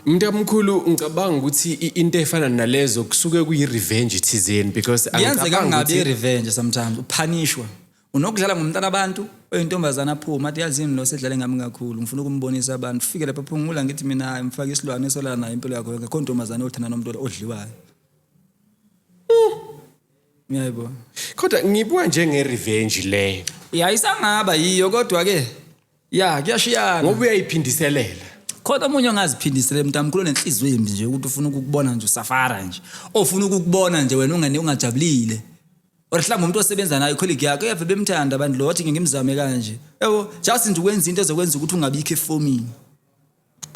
Mntamkhulu ngicabanga ukuthi into efana nalezo kusuke kuyi revenge thizeni because Kuyenzeka angicabangi kungabi ukuthi revenge sometimes uphanishwa. Unokudlala ngomntana abantu oyintombazana aphuma athi yazini lo sedlale ngami kakhulu ngifuna ukumbonisa abantu. Fike lapha phungula ngithi mina hayi mfake isilwane esolala naye impilo yakho yonke. Khona intombazana othanda nomuntu odliwayo. Yebo. Kodwa ngibuka njenge revenge leyo. Ya isangaba yiyo kodwa ke ya kuyashiyana. Ngoba uyayiphindiselela. Khona omunye ongaziphindisele mntamkhulu onenhliziyo embi nje ukuthi ufuna ukukubona nje usafara nje. Ofuna ukukubona nje wena ungene ungajabulile. Or mhlawumbe umuntu osebenza naye colleague yakhe uyave bemthanda abantu lo wathi ngimzame kanje. Yabo just nje ukwenza into ezokwenza ukuthi ungabikho efomini.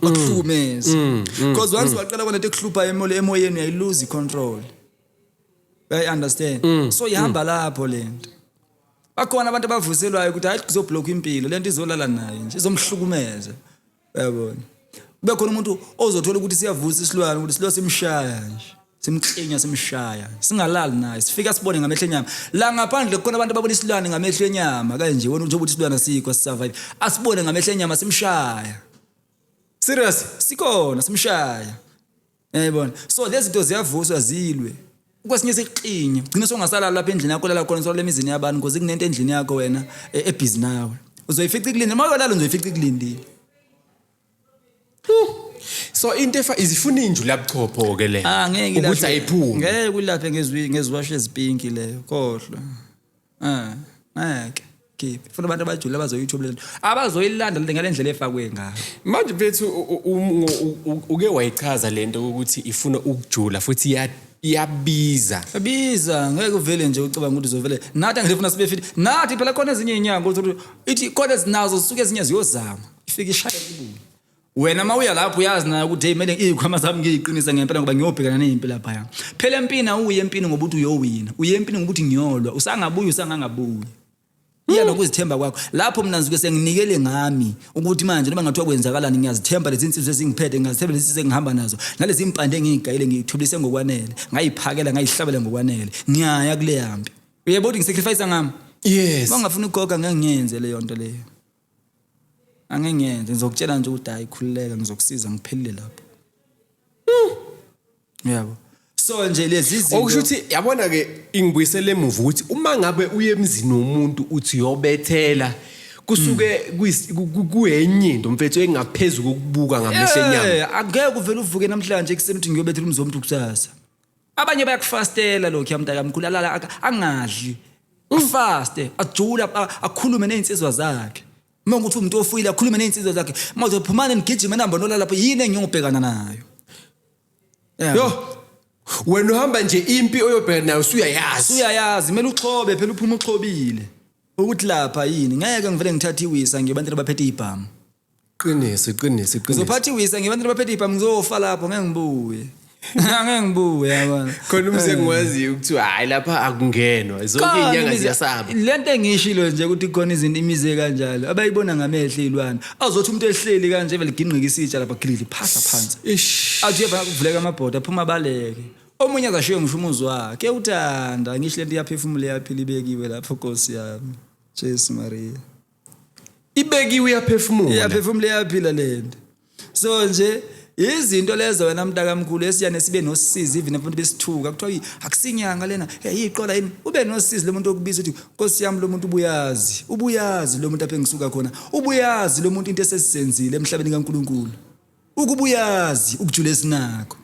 Bakuhlukumeze. Because once waqala kwalento ekuhlupha emoyeni uyayiluza icontrol. I understand. So ihamba lapho lento. Bakhona abantu abavuselwayo ukuthi hayi kuzoblock impilo lento izolala naye nje izomhlukumeza. Uyabona. Kube khona umuntu ozothola ukuthi siyavusa isilwane ukuthi silo simshaya nje. Simklinya simshaya. Singalali naye. Sifika sibone ngamehlo enyama. La ngaphandle kukhona abantu ababona isilwane ngamehlo enyama kanje wena njengoba uthi isilwane asikho sisurvive. Asibone ngamehlo enyama simshaya. Serious? Sikhona simshaya. Yayibona. So lezi zinto ziyavuswa zilwe. Kwesinye isiklinye. Ugcina songasalala lapha endlini yakho lala khona solala emizini yabantu because kunento endlini yakho wena ebhizi nawe. Uzoyifica ikulindile. Uma uyolala uzoyifica ikulindile. So into efa izifuna injula buchopho ke le. Ah ngeke ukuthi ayiphumi. Ngeke ulaphe ngezwi ngeziwasho ezipinki leyo. Khohlwa. Ah ngeke. Khiphi. Funa abantu abajule abazoyithuba lento. Abazoyilanda le ngalendlela efakwe ngayo. Manje mfethu uke wayichaza lento ukuthi ifuna ukujula futhi iyabiza. Biza ngeke uvele nje ucabanga ukuthi uzovele. Nathi angifuna sibe fit. Nathi phela khona ezinye izinyanga ukuthi ithi khona ezinazo zisuke ezinye ziyozama. Ifike ishaye ibuye. Wena uma uya lapho uyazi nayo ukuthi hey kumele izikhwama zami ngiyiqinise ngempela ngoba ngiyobhekana nezimpi laphaya. Phela empini awuye empini ngoba uthi uyowina. Uye empini ngoba uthi ngiyolwa. Usangabuyi usangangabuyi. Iya nokuzithemba kwakho. Lapho mina ngisuke senginikele ngami ukuthi manje noma ngathiwa kwenzakalani ngiyazithemba lezi insizwa ezingiphethe, ngiyazithemba lezi insizwa engihamba nazo. Nalezi impande engiyigayile ngiyithulise ngokwanele, ngayiphakela ngayihlabela ngokwanele. Ngiyaya kule yampi. Uyebo ukuthi ngisacrifice ngami. Yes. Uma ungafuni ukukhokha, ngeke ngiyenze leyo nto leyo, angeke ngiyenze. Ngizokutshela nje ukuthi hayi, khululeka, ngizokusiza, ngiphelile lapho, yabo. So nje lezi zinto Okusho ukuthi, yabona ke, ingibuyisele emuva ukuthi uma ngabe uye emzini womuntu uthi uyobethela, kusuke kuyenye into, mfethu, engaphezulu kokubuka ngamehlo enyama. Angeke uvele uvuke namhlanje ekuseni uthi ngiyobethela umzi womuntu kusasa. Abanye bayakufastela lokhu, yamntakamkhulu, alala angadli, afaste, ajule, akhulume ney'nsizwa zakhe. Uma ukuthi umuntu ofuyile, akhulume ney'nsizwa zakhe, uma uzophumane nigijime nihamba nolala lapho, yini engiyobhekana nayo? Yabo. Yo, wena uhamba nje, impi oyobhekana nayo usuyayazi. Uyayazi, kumele uxhobe phela, uphuma uxhobile ukuthi lapha yini. Ngeke ngivele ngithathe iwisa ngebantwini abaphethe ibhamu. Qiniso, qiniso, qiniso. Ngizophatha iwisa ngebantwini abaphethe ibhamu, ngizofa lapho, ngeke ngibuye, angeke ngibuye, yabona. Khona umse engiwaziyo ukuthiwa hayi, lapha akungenwa, zonke iy'nyanga ziyasaba. Lento engiyishilo nje ukuthi khona izinto, imizi kanjalo abayibona ngamehlo iy'lwane, azothi umuntu ehleli kanje, vele ginqike isitsha lapha, gilili, phahla phansi. Ish. Athi uyeva kuvuleka amabhoda, aphuma, abaleke. Omunye azashiye ngisho umuzi wakhe uthanda. Ngisho lento iyaphefumula, iyaphila, ibekiwe lapho, Nkosi yami, Jesu Maria. Ibekiwe, iyaphefumula. Iyaphefumula, iyaphila lento. So nje izinto lezo, wena mntakamkhulu, esiyane sibe nosizi, even abantu besithuka, kuthiwa, "Yi, akusinyanga lena, hey, iqola yini." Ube nosizi lo muntu okubiza ukuthi, Nkosi yami, lo muntu ubuyazi, ubuyazi lo muntu apha engisuka khona, ubuyazi lo muntu into esesizenzile emhlabeni kaNkuluNkulu, ukubuyazi ukujula esinakho.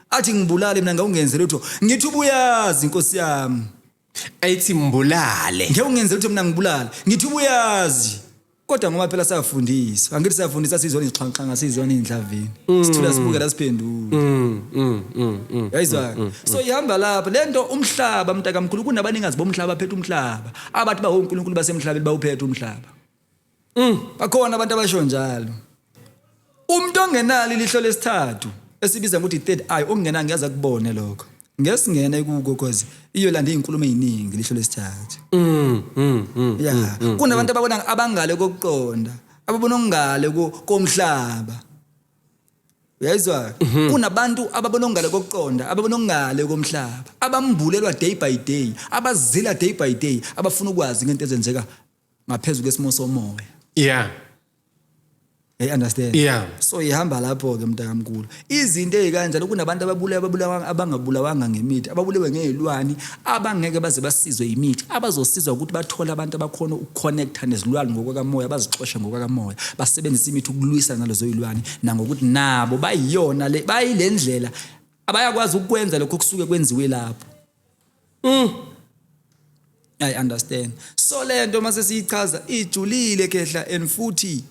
Athi ngibulale mina, ngawungenze lutho. Ngithi ubuyazi, Nkosi yami. Ayithi mbulale. Ngeke ungenze lutho mina, ngibulale. Ngithi ubuyazi, kodwa ngoba phela safundiswa, angithi safundiswa, sizona izixhanxanga, sizona iy'ndlavini, sithula, sibuke la, siphendule. Yayizwa? So ihamba lapho lento. Umhlaba, mntakamkhulu, kunabanikazi bomhlaba, aphethe umhlaba, abathi bawonkulunkulu basemhlabeni, bawuphethe umhlaba. Bakhona abantu abasho njalo. Umuntu ongenalo ilihlo lesithathu, esibiza ngokuthi i-third eye, okungena ngiyaza kubone lokho, ngesingene kuko, cause iyolanda iy'nkulumo ey'ningi ilihlo lesithathu. Ya, kunabantu ababona abangale kokuqonda, ababona okungale komhlaba, uyayizwa? Kunabantu ababona okungale kokuqonda, ababona okungale komhlaba, abambulelwa day by day, abazila day by day, abafuna ukwazi ngento ezenzeka ngaphezu kwesimo somoya. You understand? Yeah. So ihamba lapho ke, mntakamkhulu, izinto ezikanjalo. Kunabantu ababulawa, ababulawa, abangabulawanga ngemithi, ababulewe ngezilwane, abangeke baze basizwe imithi, abazosizwa ukuthi bathole abantu abakhona ukuconnecta nezilwane ngokwakamoya, bazixoshe ngokwakamoya, basebenzise imithi ukulwisa nalezo zilwane, nangokuthi nabo bayiyona le, bayile ndlela, abayakwazi ukwenza lokho kusuke kwenziwe lapho. I understand. So lento mase siyichaza ijulile, kehla, and futhi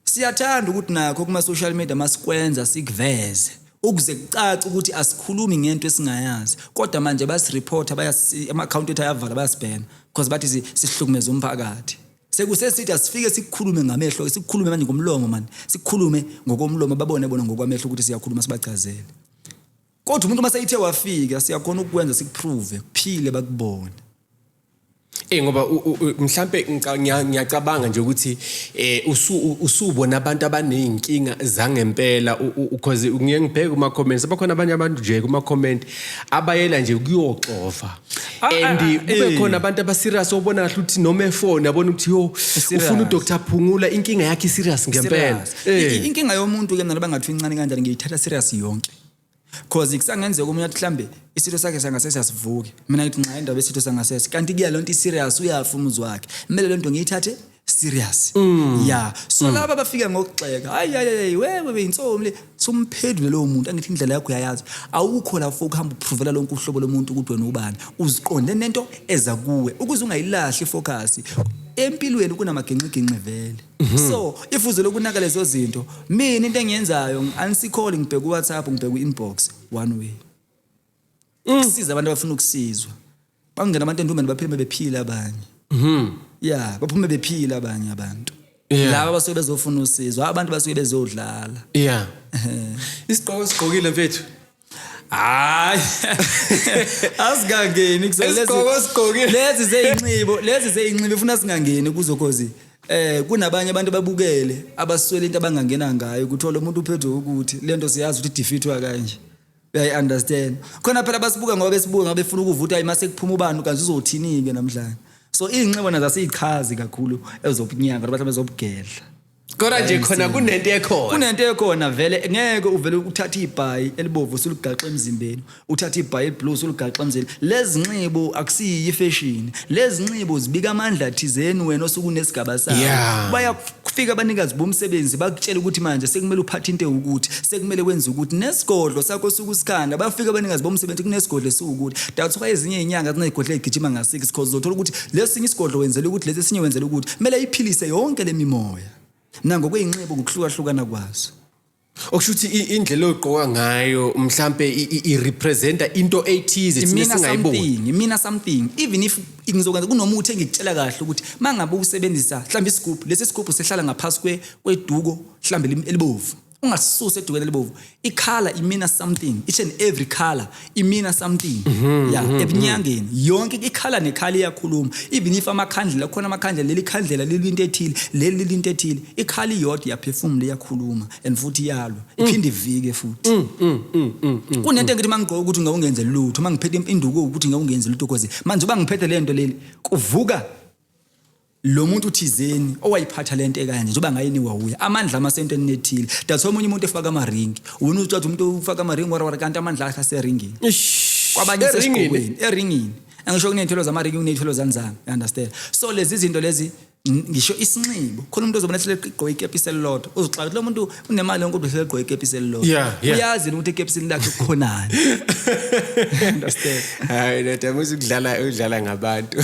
siyathanda ukuthi nakho kuma social media masikwenza sikuveze ukuze kucace ukuthi asikhulumi ngento esingayazi. Kodwa manje bayasireporta, bayasi ama account ethu ayavala, bayasibhena because bathi sihlukumeza umphakathi. Sekusesithi asifike sikukhulume ngamehlo, sikukhulume manje ngomlomo, man, sikhulume ngokomlomo, babone bona ngokwamehlo ukuthi siyakhuluma, sibachazele. Kodwa umuntu uma seyithe wafika, siyakhona ukukwenza, sikuprove, kuphile, bakubone. Ngoba mhlambe ngiyacabanga nje ukuthi usubona abantu abaneyinkinga zangempela, because ngiye ngibheke kuma comments, abakhona abanye abantu nje kuma comment abayela nje kuyoxova, and kube khona abantu aba serious, obona kahle ukuthi noma efone yabona ukuthi yo, Serious. ufuna uDr Phungula, inkinga yakhe serious ngempela. Serious. Inkinga yomuntu ke mina, bangathi incane kanjani, ngiyithatha serious yonke, cause kusangenzeka omunye athi mhlambe isitho sakhe sangasese asivuki, mina ngithi nxa indaba esitho sangasese, kanti kuya lonto i-serious, uyafa umuzi wakhe, kumele lento ngiyithathe serious. Ya, so laba bafika ngokugxeka, hayi hayi hayi, wewe beyinsomi le, somphendule lowo muntu, angithi indlela yakho uyayazi, awukho lapho ukuhamba uprovela lonke uhlobo lomuntu ukuthi wena ubani, uziqonde nento eza kuwe ukuze ungayilahli ifocus empilweni. Kunamagenxigenxi vele, so if uze lokunaka lezo zinto, mina into engiyenzayo, anisikholi, ngibheka uWhatsApp, ngibheka u-inbox one way, kusiza abantu abafuna ukusizwa, bangena abantu endumbeni, baphume bephila abanye. Ya, baphume bephila abanye abantu. Laba basuke bezofuna usizo, abantu basuke bezodlala. Yeah, isigqoko sigqokile, mfethu. Hayi, asikangeni kuzo lezi. Isigqoko sigqokile. Lezi zeyinxibo, lezi zeyinxibo, ifuna singangeni kuzo, cause kunabanye abantu ababukele abaswele into abangangena ngayo, kuthola umuntu uphethwe ukuthi lento siyazi ukuthi defeatwa kanje, uyayi understand? Khona phela basibuka ngoba besibuka ngoba befuna ukuvuta, hayi, mase kuphuma ubani, kanti uzothini ke namhlanje? So iy'nxibo nazo asiyichazi kakhulu ezobunyanga, mhlawumbe ezobugedla. Kodwa nje khona kunento ekhona. Kunento ekhona vele. Ngeke uvele uthathe ibhayi elibovu usuligaxa emzimbeni, uthathe ibhayi eliblue usuligaxa emzimbeni. Lezi nxibo akusiyi ifashion, lezi nxibo zibika amandla thizeni wena osuke unesigaba sawo. Bayafika abanikazi bomsebenzi bakutshela ukuthi manje sekumele uphathe into ewukuthi, sekumele wenze ukuthi, nesigodlo sakho osuke usikhanda. Bayafika abanikazi bomsebenzi kunesigodlo esiwukuthi. That's why ezinye iy'nyanga ziney'godlo ey'gijima nga-six, because uzothola ukuthi lesinye isigodlo wenzela ukuthi, lesi esinye wenzela ukuthi, kumele iphilise yonke le mimoya nangokwey'nxibo ngokuhlukahlukana kwazo. Okusho ukuthi indlela ogqoka ngayo mhlambe i-representa into ethize thina Imina singayiboni. something, imina something. Even if ngizokwenza kunomuthi engikutshela kahle ukuthi mangabe usebenzisa mhlawumbe isigubhu, lesi sigubhu sehlala ngaphasi kweduko mhlawumbe elibovu, ungasisusa edukweni elibovu, i-color imina something, each and every color imina something. Yeah, ebunyangeni yonke i-color ne-color iyakhuluma. Even if amakhandlela khona, amakhandlela, leli khandlela lilwinto ethile, leli lilwinto ethile, i-color iyodwa iyaphefumula, iyakhuluma, and futhi iyalwa, iphinde ivike futhi. Kunento engithi mangigqoka ukuthi ngeke ungenze lutho, mangiphethe induku ukuthi ngeke ungenze lutho, because manje uba ngiphethe le nto leli, kuvuka lo muntu thizeni owayiphatha lento ekanje, njengoba ngayinikwa uye, amandla amasentweni ethile. That's why omunye umuntu efaka amaringi, wena uthi umuntu ufaka amaringi warawara, kanti amandla akhe aseringini. Kwabanye Eringini? sesigqokweni, eringini. Angisho kuney'thelo zamaringi, kuney'thelo zanzana, you understand? So lezi zinto lezi, ngisho isinxibo, khona umuntu ozobona ehlele egqoke ikepisi elilodwa, uzoxaka ukuthi lo muntu unemali yonke kodwa uhlele egqoke ikepisi elilodwa. Uyazi ukuthi ekepisini lakhe kukhonani, understand? Hayi ndoda, musu ukudlala, udlala ngabantu.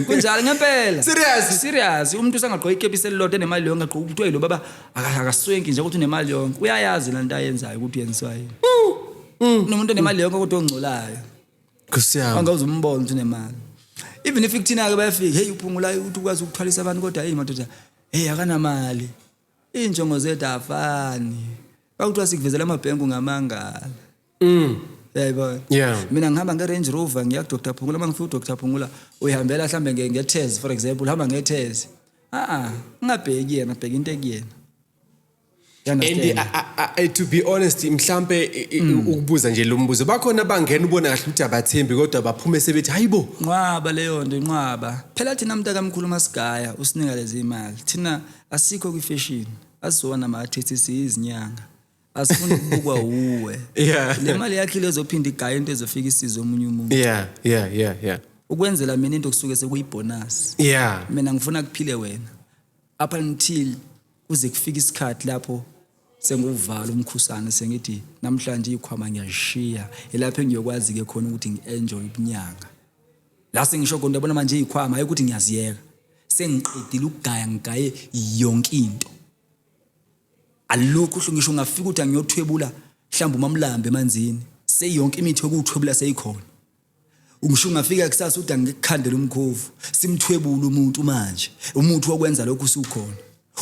Kunjalo ngempela. Serious? Serious. Umuntu usangagqoka ikepisi elilodwa enemali yonke, agqoke, kuthiwa yilo baba akaswenki nje ukuthi unemali yonke. Uyayazi lento ayenzayo ukuthi uyenziwa yini. Unomuntu onemali yonke kodwa ongcolayo. Nkosi yami. Angawuze umbone ukuthi unemali. Even if kuthina ke bayafika, hey, uphungula ukuthi ukwazi ukuthwalisa abantu, kodwa hey madoda, hey, akanamali. Injongo zethu afani. Bakuthiwa sikuvezela amabhenku ngamangala. Uyayibona? Yeah. Mina ngihamba nge-Range Rover ngiya ku Dr Phungula, mangifika uDr Phungula uyihambela mhlambe nge-Tazz, for example, uhamba nge-Tazz. Ah ah, ungabheki yena, bheka into ekuyena. You And understand? To be honest, mhlambe ukubuza nje lo mbuzo, bakhona abangena ubona kahle ukuthi abathembi kodwa baphume sebethi hayibo. Nqwaba leyo nto, inqwaba. Phela thina mntakamkhulu masigaya usinika lezi imali. Thina asikho kwi-fashion, asizona ama-artists, siyizinyanga. Asifuni ukubukwa uwe. Le mali yakhe lezophinda igaya into ezofika isize omunye umuntu. Ukwenzela mina into kusuke sekuyibonus. Mina ngifuna kuphile wena up until kuze kufike isikhathi lapho senguvala umkhusane, sengithi namhlanje ikhwama ngiyashiya, ilapho engiyokwazi ke khona ukuthi ngi-enjoy ubunyanga. La sengisho khona, yabona manje ikhwama hayi ukuthi ngiyaziyeka, sengiqedile ukugaya, ngigaye yonke into, alukho uhlu. Ngisho ungafika ukuthi angiyothwebula mhlawumbe umamlambe emanzini, seyonke imithi yokuwuthwebula seyikhona. Ngisho ungafika kusasa uthi angikukhandele umkhovu, simthwebule umuntu, manje umuthi wokwenza lokhu usukhona.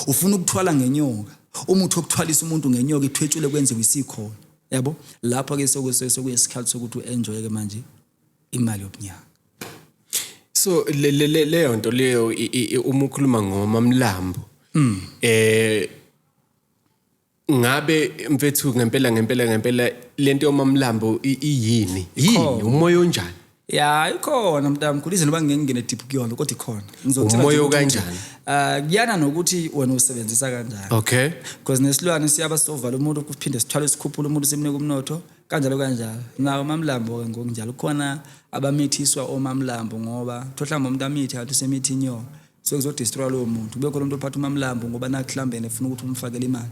Ufuna ukuthwala ngenyoka, umuthi wokuthwalisa umuntu ngenyoka ithwetshule kwenziwe isikhona, yabo. Lapho ke sekuyisikhathi sokuthi u-enjoy ke manje imali yobunyanga. So le leyo nto leyo, uma ukhuluma ngomamlambo, ngabe mfethu ngempela ngempela ngempela lento yomamlambo iyini yini? Ikhona. Umoya onjani? Ya, ikhona mntamkhulu, izinto bangeke ngingene deep kuyona, kodwa ikhona. Ngizokutshela Umoya nje ukuthi okanjani? Kuyana nokuthi wena usebenzisa kanjani. Because nesilwane siyaba sovala umuntu, kuphinde sithwale, sikhuphule umuntu, simnike umnotho, kanjalo kanjalo. Nawo mamlambo ke ngokunjalo, kukhona abamithiswa omamlambo ngoba thohlamba umuntu amithi kanti usemithi inyoka, so kuzodestroy lowo muntu. Kube khona umuntu ophatha umamlambo ngoba nakhu mhlawumbe yena efuna ukuthi umfakele imali,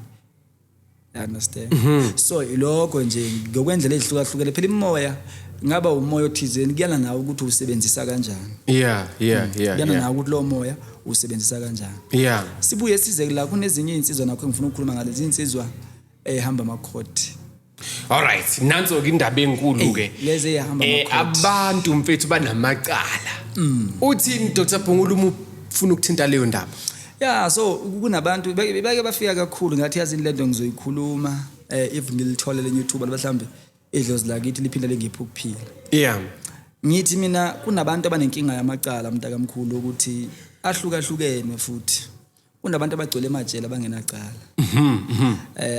you understand? So ilokho nje ngokwendlela ezihlukahlukene. Phela imoya ngaba umoya othizeni, kuyana nawe ukuthi usebenzisa kanjani. Kuyana nawe ukuthi lowo moya usebenzisa kanjani. Sibuye size la kunezinye iy'nsizwa nakho engifuna ukukhuluma ngalezi iy'nsizwa ey'hamba amakhoti. Alright, nanso ke indaba enkulu ke. Lezi ey'hamba amakhoti. Abantu mfethu banamacala. Uthini Dr Phungula uma ufuna ukuthinta leyo ndaba? Ya, so kunabantu beke bafika kakhulu, ngathi yazi lento ngizoyikhuluma if ngilithole lenye ithuba, mhlawumbe idlozi lakithi liphinde lingiphe ukuphila. Ngithi mina kunabantu abanenkinga yamacala, mntakamkhulu, ukuthi ahlukahlukene, futhi kunabantu abagcwele emajele abangenacala.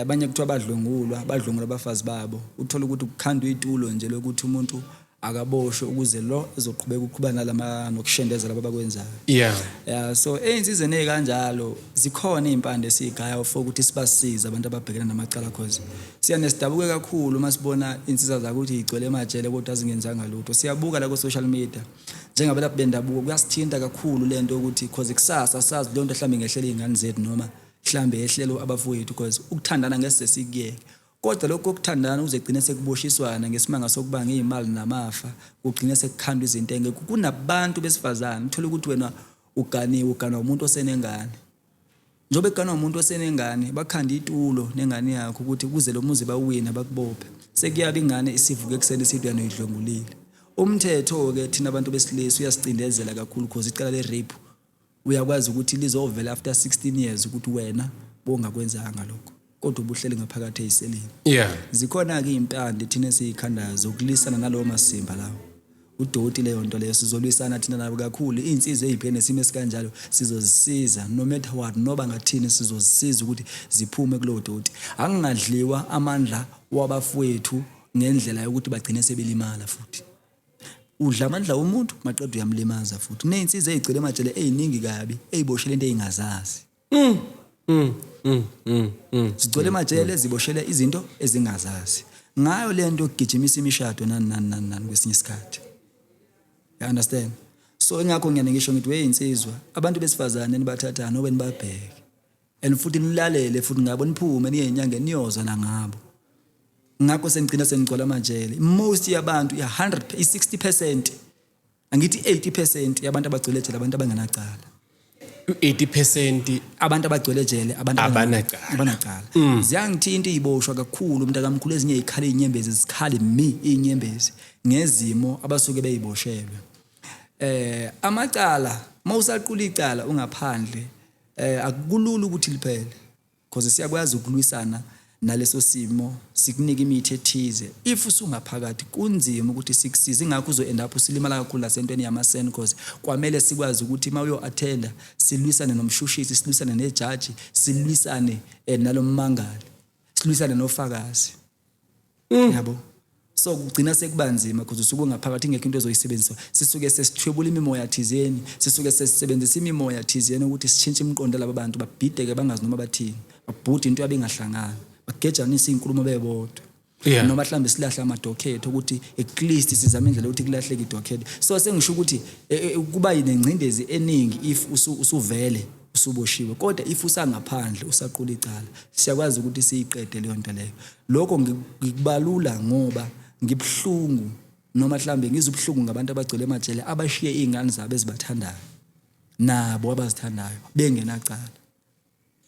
Abanye kuthiwa badlwengulwa, badlwengula abafazi babo. Uthola ukuthi kukhandwa itulo nje lokuthi umuntu Akaboshwe ukuze lo ezoqhubeka ukuqhuba nalama nokushendeza laba abakwenzayo. Yeah, so ey'nsizeni ey'kanjalo zikhona iy'mpande esiy'gaya for ukuthi sibasize abantu ababhekene namacala, cause siyane sidabuke kakhulu uma sibona iy'nsiza zakuthi y'gcwele emajele kodwa zingenzanga lutho. Siyabuka la ku-social media njengabelaphi bendabuko, kuyasithinta kakhulu le nto ukuthi cause kusasa sazi leyo nto mhlawumbe ingehlela iy'ngane zethu noma mhlawumbe yehlelo abafowethu, cause ukuthandana ngeke sikuyeke. Kodwa lokhu kokuthandana kuze kugcine sekuboshiswana ngesimanga sokubanga iy'mali namafa, kugcine sekukhandwa izinto engekho. Kunabantu besifazane uthola ukuthi wena uganiwe, uganwa umuntu osenengane. Njengoba eganwa umuntu osenengane, bakhanda itulo nengane yakho ukuthi kuze lo muzi bawuwina bakubophe. Sekuyabe ingane isivuka ekuseni isithi wena uyidlwengulile. Umthetho-ke thina abantu besilisa uyasicindezela kakhulu, cause icala le-rape uyakwazi ukuthi lizovela after 16 years ukuthi wena bongakwenzanga lokho, kodwa ubuhleli ngaphakathi eyiseleni. Zikhona-ke iy'mpande thina esiy'khandayo zokulwisana nalowo masimba lawo, udoti leyo nto leyo. Sizolwisana thina nabo kakhulu. Iy'nsizwa ey'bhekene nesimo esikanjalo sizozisiza no matter what, noba ngathini, sizozisiza ukuthi ziphume kulowo doti. Akungadliwa amandla wabafowethu ngendlela yokuthi bagcine sebelimala futhi. Udla amandla womuntu, maqeda uyamlimaza futhi. Kuney'nsizwa ey'gcwele emajele ey'ningi kabi ey'boshele into ey'ngazazi. Zigcwele emajele ziboshele izinto ezingazazi. Ngayo le nto kugijimisa imishado nani nani nani nani kwesinye isikhathi. You understand? So ingakho ngiyane ngisho ngithi weyinsizwa, abantu besifazane nibathathayo nobe nibabheke. And futhi nilalele futhi ngabo, niphume niye enyangeni niyozwa nangabo. Ngakho sengigcina sengigcwala amajele. Most yabantu i-100, i-60%, angithi 80% yabantu abagcwele ejele abantu abangenacala. 80%? Abantu abagcwele ejele abantu Abanacala. Abanacala. Ziyangithinta iziboshwa kakhulu, mntakamkhulu. Ezinye izikhala izinyembezi, zikhale mi izinyembezi ngezimo abasuke beyiboshelwe. Amacala, mawusaqula icala ungaphandle, akukulula ukuthi liphele, because siyakwazi ukulwisana naleso simo, sikunika imithi ethize. If usungaphakathi kunzima ukuthi sikusize, ingakho uzo end up usilimala kakhulu nasentweni yama-sen, cause kwamele sikwazi ukuthi uma uyo-attenda silwisane nomshushisi, silwisane nejaji, silwisane nalommangali, silwisane nofakazi, yabo. So kugcina sekuba nzima because usuke ungaphakathi, ingekho into ozoyisebenzisa. Sisuke sesithwebula imimoya thizeni, sisuke sesisebenzisa imimoya thizeni ukuthi sishintshe imiqondo laba bantu, babhideke bangazi noma bathini, babhude into yabe ingahlangani, bagejanise iy'nkulumo bebodwa. Noma mhlawumbe silahle amadokhethe ukuthi at least sizame indlela yokuthi kulahleke idokhethe. So sengisho ukuthi kuba nengcindezi eningi if usuvele usuboshiwe, kodwa if usangaphandle usaqula icala siyakwazi ukuthi siyiqede leyo nto leyo. Lokho ngikubalula ngoba ngibuhlungu, noma mhlambe ngizwa ubuhlungu ngabantu abagcwele emajele abashiye iy'ngane zabo ezibathandayo nabo abazithandayo bengenacala.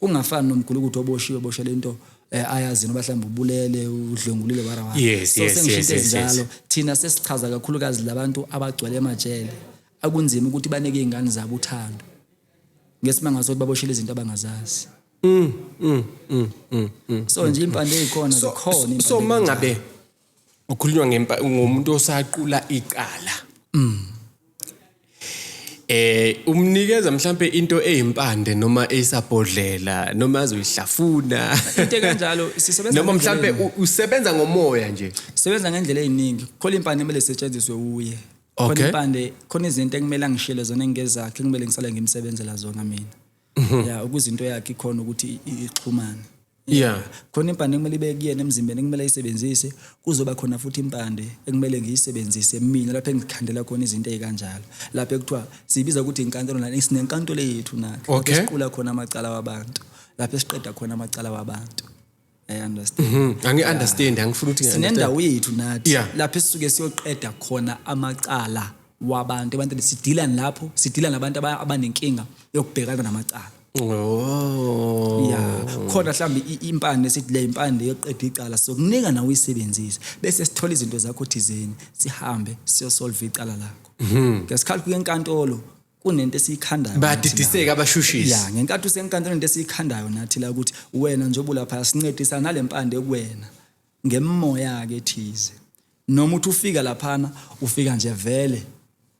Kungafani nomgulukudu oboshiwe, boshele into ayazi noba mhlawumbe ubulele, udlwengulile, wara wara. So sengisho into ezinjalo. Thina sesichaza kakhulukazi labantu abagcwele emajele akunzima ukuthi banike iy'ngane zabo uthando ngesimanga sokuthi baboshele izinto abangazazi. So nje impande ey'khona zikhona impande So ey'kanjalo. Mangabe ukhulunywa ngomuntu osaqula icala, umnikeza mhlambe into eyimpande noma eyisabhodlela noma azoyihlafuna? Into ekanjalo sisebenza noma ngendlela mhlambe eningi. Usebenza ngomoya nje? Sebenza ngendlela ey'ningi. Khona impande kumele isetshenziswe uye khona, impande khona, izinto ekumele angishiyele zona engezakhe, ekumele ngisale ngimsebenzela zona mina, ya, ukuze into yakhe ikhona ukuthi ixhumane. Khona impande ekumele ibe kuyena emzimbeni ekumele ayisebenzise, kuzoba khona futhi impande ekumele ngiyisebenzise mina lapho engikhandela khona izinto ey'kanjalo, lapho ekuthiwa siyibiza ukuthi inkantolo nani, sinenkantolo yethu nathi lapho esiqula khona amacala wabantu, lapho esiqeda khona amacala wabantu. I understand. Angi-understand, angifuni ukuthi ngi-understand. Sinendawo yethu nathi lapho esisuke siyoqeda khona amacala wabantu. Abantu sidila lapho, sidila nabantu abanenkinga yokubhekana namacala. Ya, khona mhlawumbe impande sithi le impande yoqeda icala, sokunika nawe uyisebenzise, bese sithola izinto zakho thizeni, sihambe siyosolve icala lakho. Ngesikhathi kuye enkantolo kunento esiyikhandayo nathi la. Badidiseka abashushisi. Ya, ngenkathi usenkantolo into esiyikhandayo nathi la ukuthi wena njengoba ulapha sincedisa nale mpande kuwena ngemoya ke thize, noma uthi ufika laphana ufika nje vele.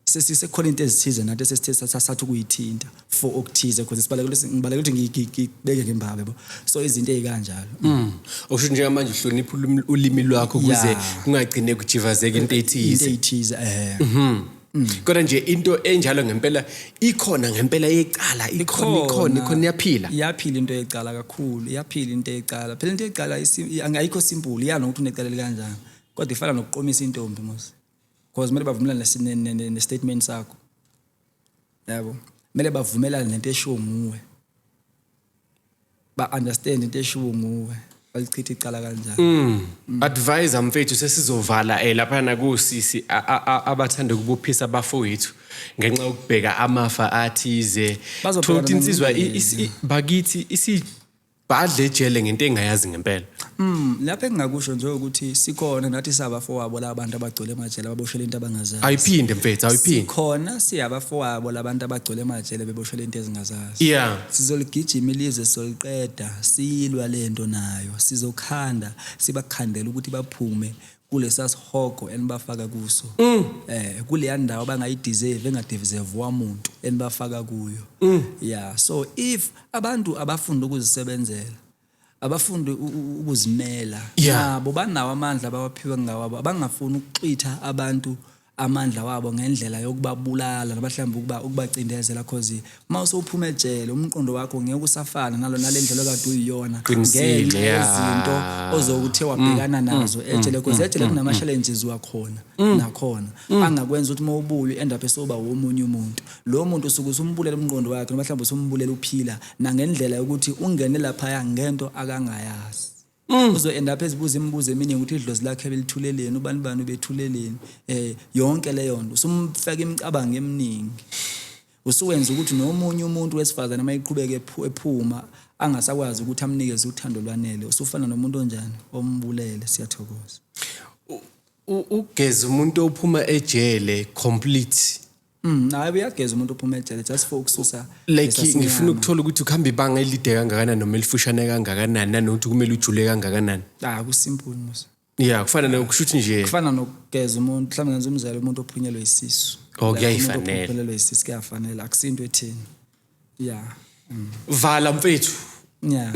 Sesisekhona into ezithize nathi esesithe sathi ukuyithinta for okuthize, because sibalekela ukuthi ngibalekela ukuthi ngibeke ngembaba, yabo. So izinto ezikanjalo. Okusho njengamanje uhlonipha ulimi lwakho ukuze kungagcine kujivazeka into into ethize. Eyithize. Kodwa nje into enjalo ngempela ikhona, ngempela yecala ikhona, ikhona, ikhona, iyaphila. Iyaphila into yecala kakhulu, iyaphila into yecala. Phela into yecala ayikho simple, iya nokuthi unecala elikanjani, kodwa ifana nokuqomisa intombi mos, because kumele bavumelane ne-statement sakho, yabo. Kumele bavumelane nento eshiwo nguwe, ba-understand into eshiwo nguwe, balichitha icala kanjani. Advisor mfethu, sesizovala lapha nakusisi abathanda ukubophisa abafowethu ngenxa yokubheka amafa athize. Bazobhekana Thola ukuthi insizwa nengcindezi. Bakithi isibhadle ejele ngento engayazi ngempela. Lapha engingakusho nje ukuthi sikhona nathi sabafowabo labantu abagcwele emajele ababoshela into abangazazi. Ayiphinde mfethu, ayiphinde. Sikhona siyabafowabo labantu abagcwele emajele beboshela into ezingazazi. Sizoligijima ilizwe, sizoliqeda, siyilwa lento nayo. Sizokhanda, sibakhandela ukuthi baphume kulesa sihogo enibafaka kuso. Kuleya ndawo abangayideserve, engadeserve wamuntu enibafaka kuyo. Yeah, so if abantu abafunda ukuzisebenzela, abafundi ukuzimela, nabo banawo amandla abawaphiwe ngawabo, abangafuni ukuxwitha abantu amandla wabo ngendlela yokubabulala noma mhlawumbe ukubacindezela, cause uma usewuphuma ejele umqondo wakho ngeke usafana nalo nalendlela okade uyiyona ngenxa yezinto ozokuthe wabhekana nazo ejele, cause ejele kunama challenges wakhona nakhona angakwenza ukuthi uma ubuya end up esoba womunye umuntu. Lo muntu usuke usumbulela umqondo wakhe noma mhlawumbe usumbulela uphila nangendlela yokuthi ungene laphaya ngento akangayazi. Uzo end up ezibuza imibuzo eminingi ukuthi idlozi lakhe belithuleleni, ubani bani ubethuleleni, yonke leyo nto usumfaka imicabango eminingi, usuwenza ukuthi nomunye umuntu wesifazane uma eqhubeka ephuma angasakwazi ukuthi amnikeze uthando lwanele. Usufana nomuntu onjani ombulele. Siyathokoza. Ugeza umuntu ophuma ejele complete? Hayi, uyageza umuntu ophuma ejele just for ukususa like lesa ngifuna sinyama. Ukuthola ukuthi ukuhamba ibanga elide kangakanani noma elifushane kangakanani, nanokuthi kumele ujule kangakanani. Ah, kusimple musa. Yeah, kufana nokusho ukuthi nje Kufana nokugeza umuntu, mhlawumbe ngenza umzekelo, umuntu ophunyelwe isisu. Oh, Like, umuntu kuyayifanela. ophunyelwe isisu kuyafanela, akusinto etheni, yeah. Vala mfethu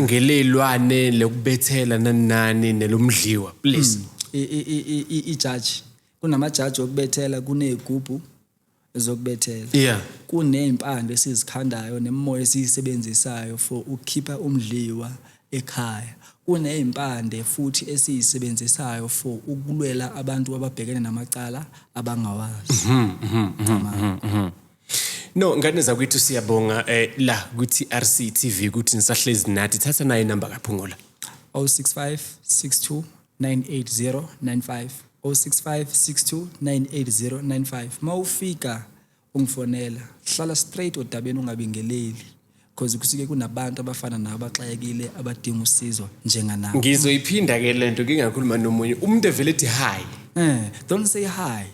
ngelelwane lokubethela nani nani nelomdliwa, please. Ijaji, kunamajaji okubethela, kuney'gubhu zokubethela, kuney'mpande esizikhandayo nemimoya esiyisebenzisayo for ukukhipha umdliwa ekhaya, kuney'mpande futhi esiyisebenzisayo for ukulwela abantu ababhekene namacala abangawazi. No, ngane zakwethu, siyabonga la ku-TRC TV ukuthi nisahlezi nathi. Thatha nayo inamba kaPhungula. 065 62 980 95, 065 62 980 95. Mawufika ungifonela, hlala straight odabeni, ungabingeleli, because kusuke kunabantu abafana nabo abaxakekile abadinga usizo njenganawe. Ngizoyiphinda ke lento, ngingakhuluma nomunye umuntu evele ethi hi. Don't say hi.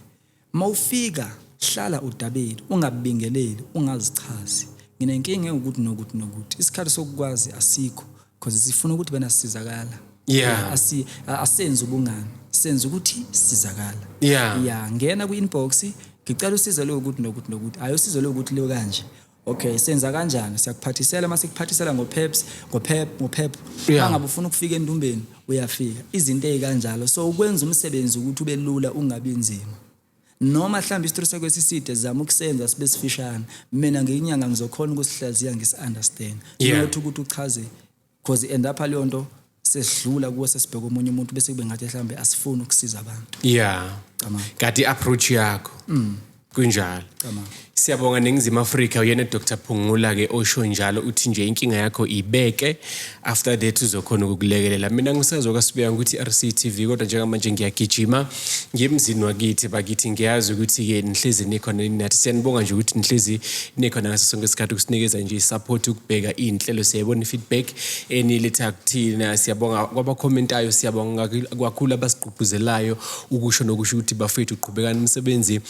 Mawufika hlala udabeni, ungabingeleli, ungazichazi. Nginenkinga ukuthi nokuthi nokuthi, isikhathi sokukwazi asikho, because sifuna ukuthi bena sisizakala. Asenze ubungani, senze ukuthi sizakala. Yeah, ngena ku-inbox, ngicela usizo lokuthi nokuthi nokuthi, hayi usizo lokuthi lo kanje. Okay, senza kanjani? Siyakuphathisela, mase kuphathisela ngopeps, ngopep, ngopep. Mangabe ufuna ukufika endumbeni, uyafika. Izinto ezikanjalo. So ukwenza umsebenzi ukuthi ube lula, ungabi nzima. Noma mhlawumbe isitori sakho esiside, zama ukusenza sibe sifishane. Mina ngiyinyanga, ngizokhona ukusihlaziya, ngisi-understand. Not ukuthi uchaze, because end up leyo nto sesidlula kuwe, sesibheka omunye umuntu, bese kube ngathi mhlawumbe asifuni ukusiza abantu. Cabanga. Kanti i-approach yakho kunjalo. Cabanga. Siyabonga Ningizimu Afrika. Uyena Dr Phungula ke osho njalo, uthi nje inkinga yakho ibeke, after that uzokhona ukukulekelela. Mina ngisazo kaSibuya ukuthi RCTV, kodwa njengamanje ngiyagijima ngiyemzini wakithi bakithi. Ngiyazi ukuthi ke nihlezi nikhona nathi, siyanibonga nje ukuthi nihlezi nikhona ngaso sonke isikhathi ukusinikeza nje isupport, ukubheka iy'nhlelo. Siyayibona i-feedback eniletha kuthina. Siyabonga kwabakhomentayo, siyabonga kakhulu abasigqugquzelayo ukusho nokusho ukuthi bafethu, qhubekani, umsebenzi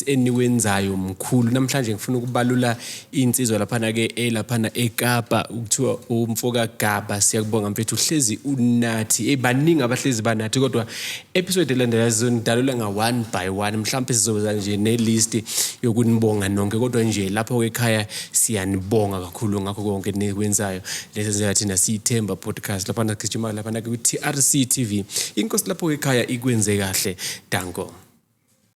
eniwenzayo mkhulu. kakhulu. Namhlanje ngifuna ukubalula insizwa laphana ke elaphana eKapa, ukuthiwa umfoka Gaba. Siyakubonga mfethu, uhlezi unathi. Baningi abahlezi banathi, kodwa episode elandelayo sizonidalula nga one by one. Mhlawumbe sizoza nje ne-list yokunibonga nonke, kodwa nje lapho ekhaya siyanibonga kakhulu ngakho konke nikwenzayo. Lesenzela thina Siyithemba Podcast laphana, gijima laphana ku-TRC TV. Inkosi lapho ekhaya ikwenze kahle. Danko.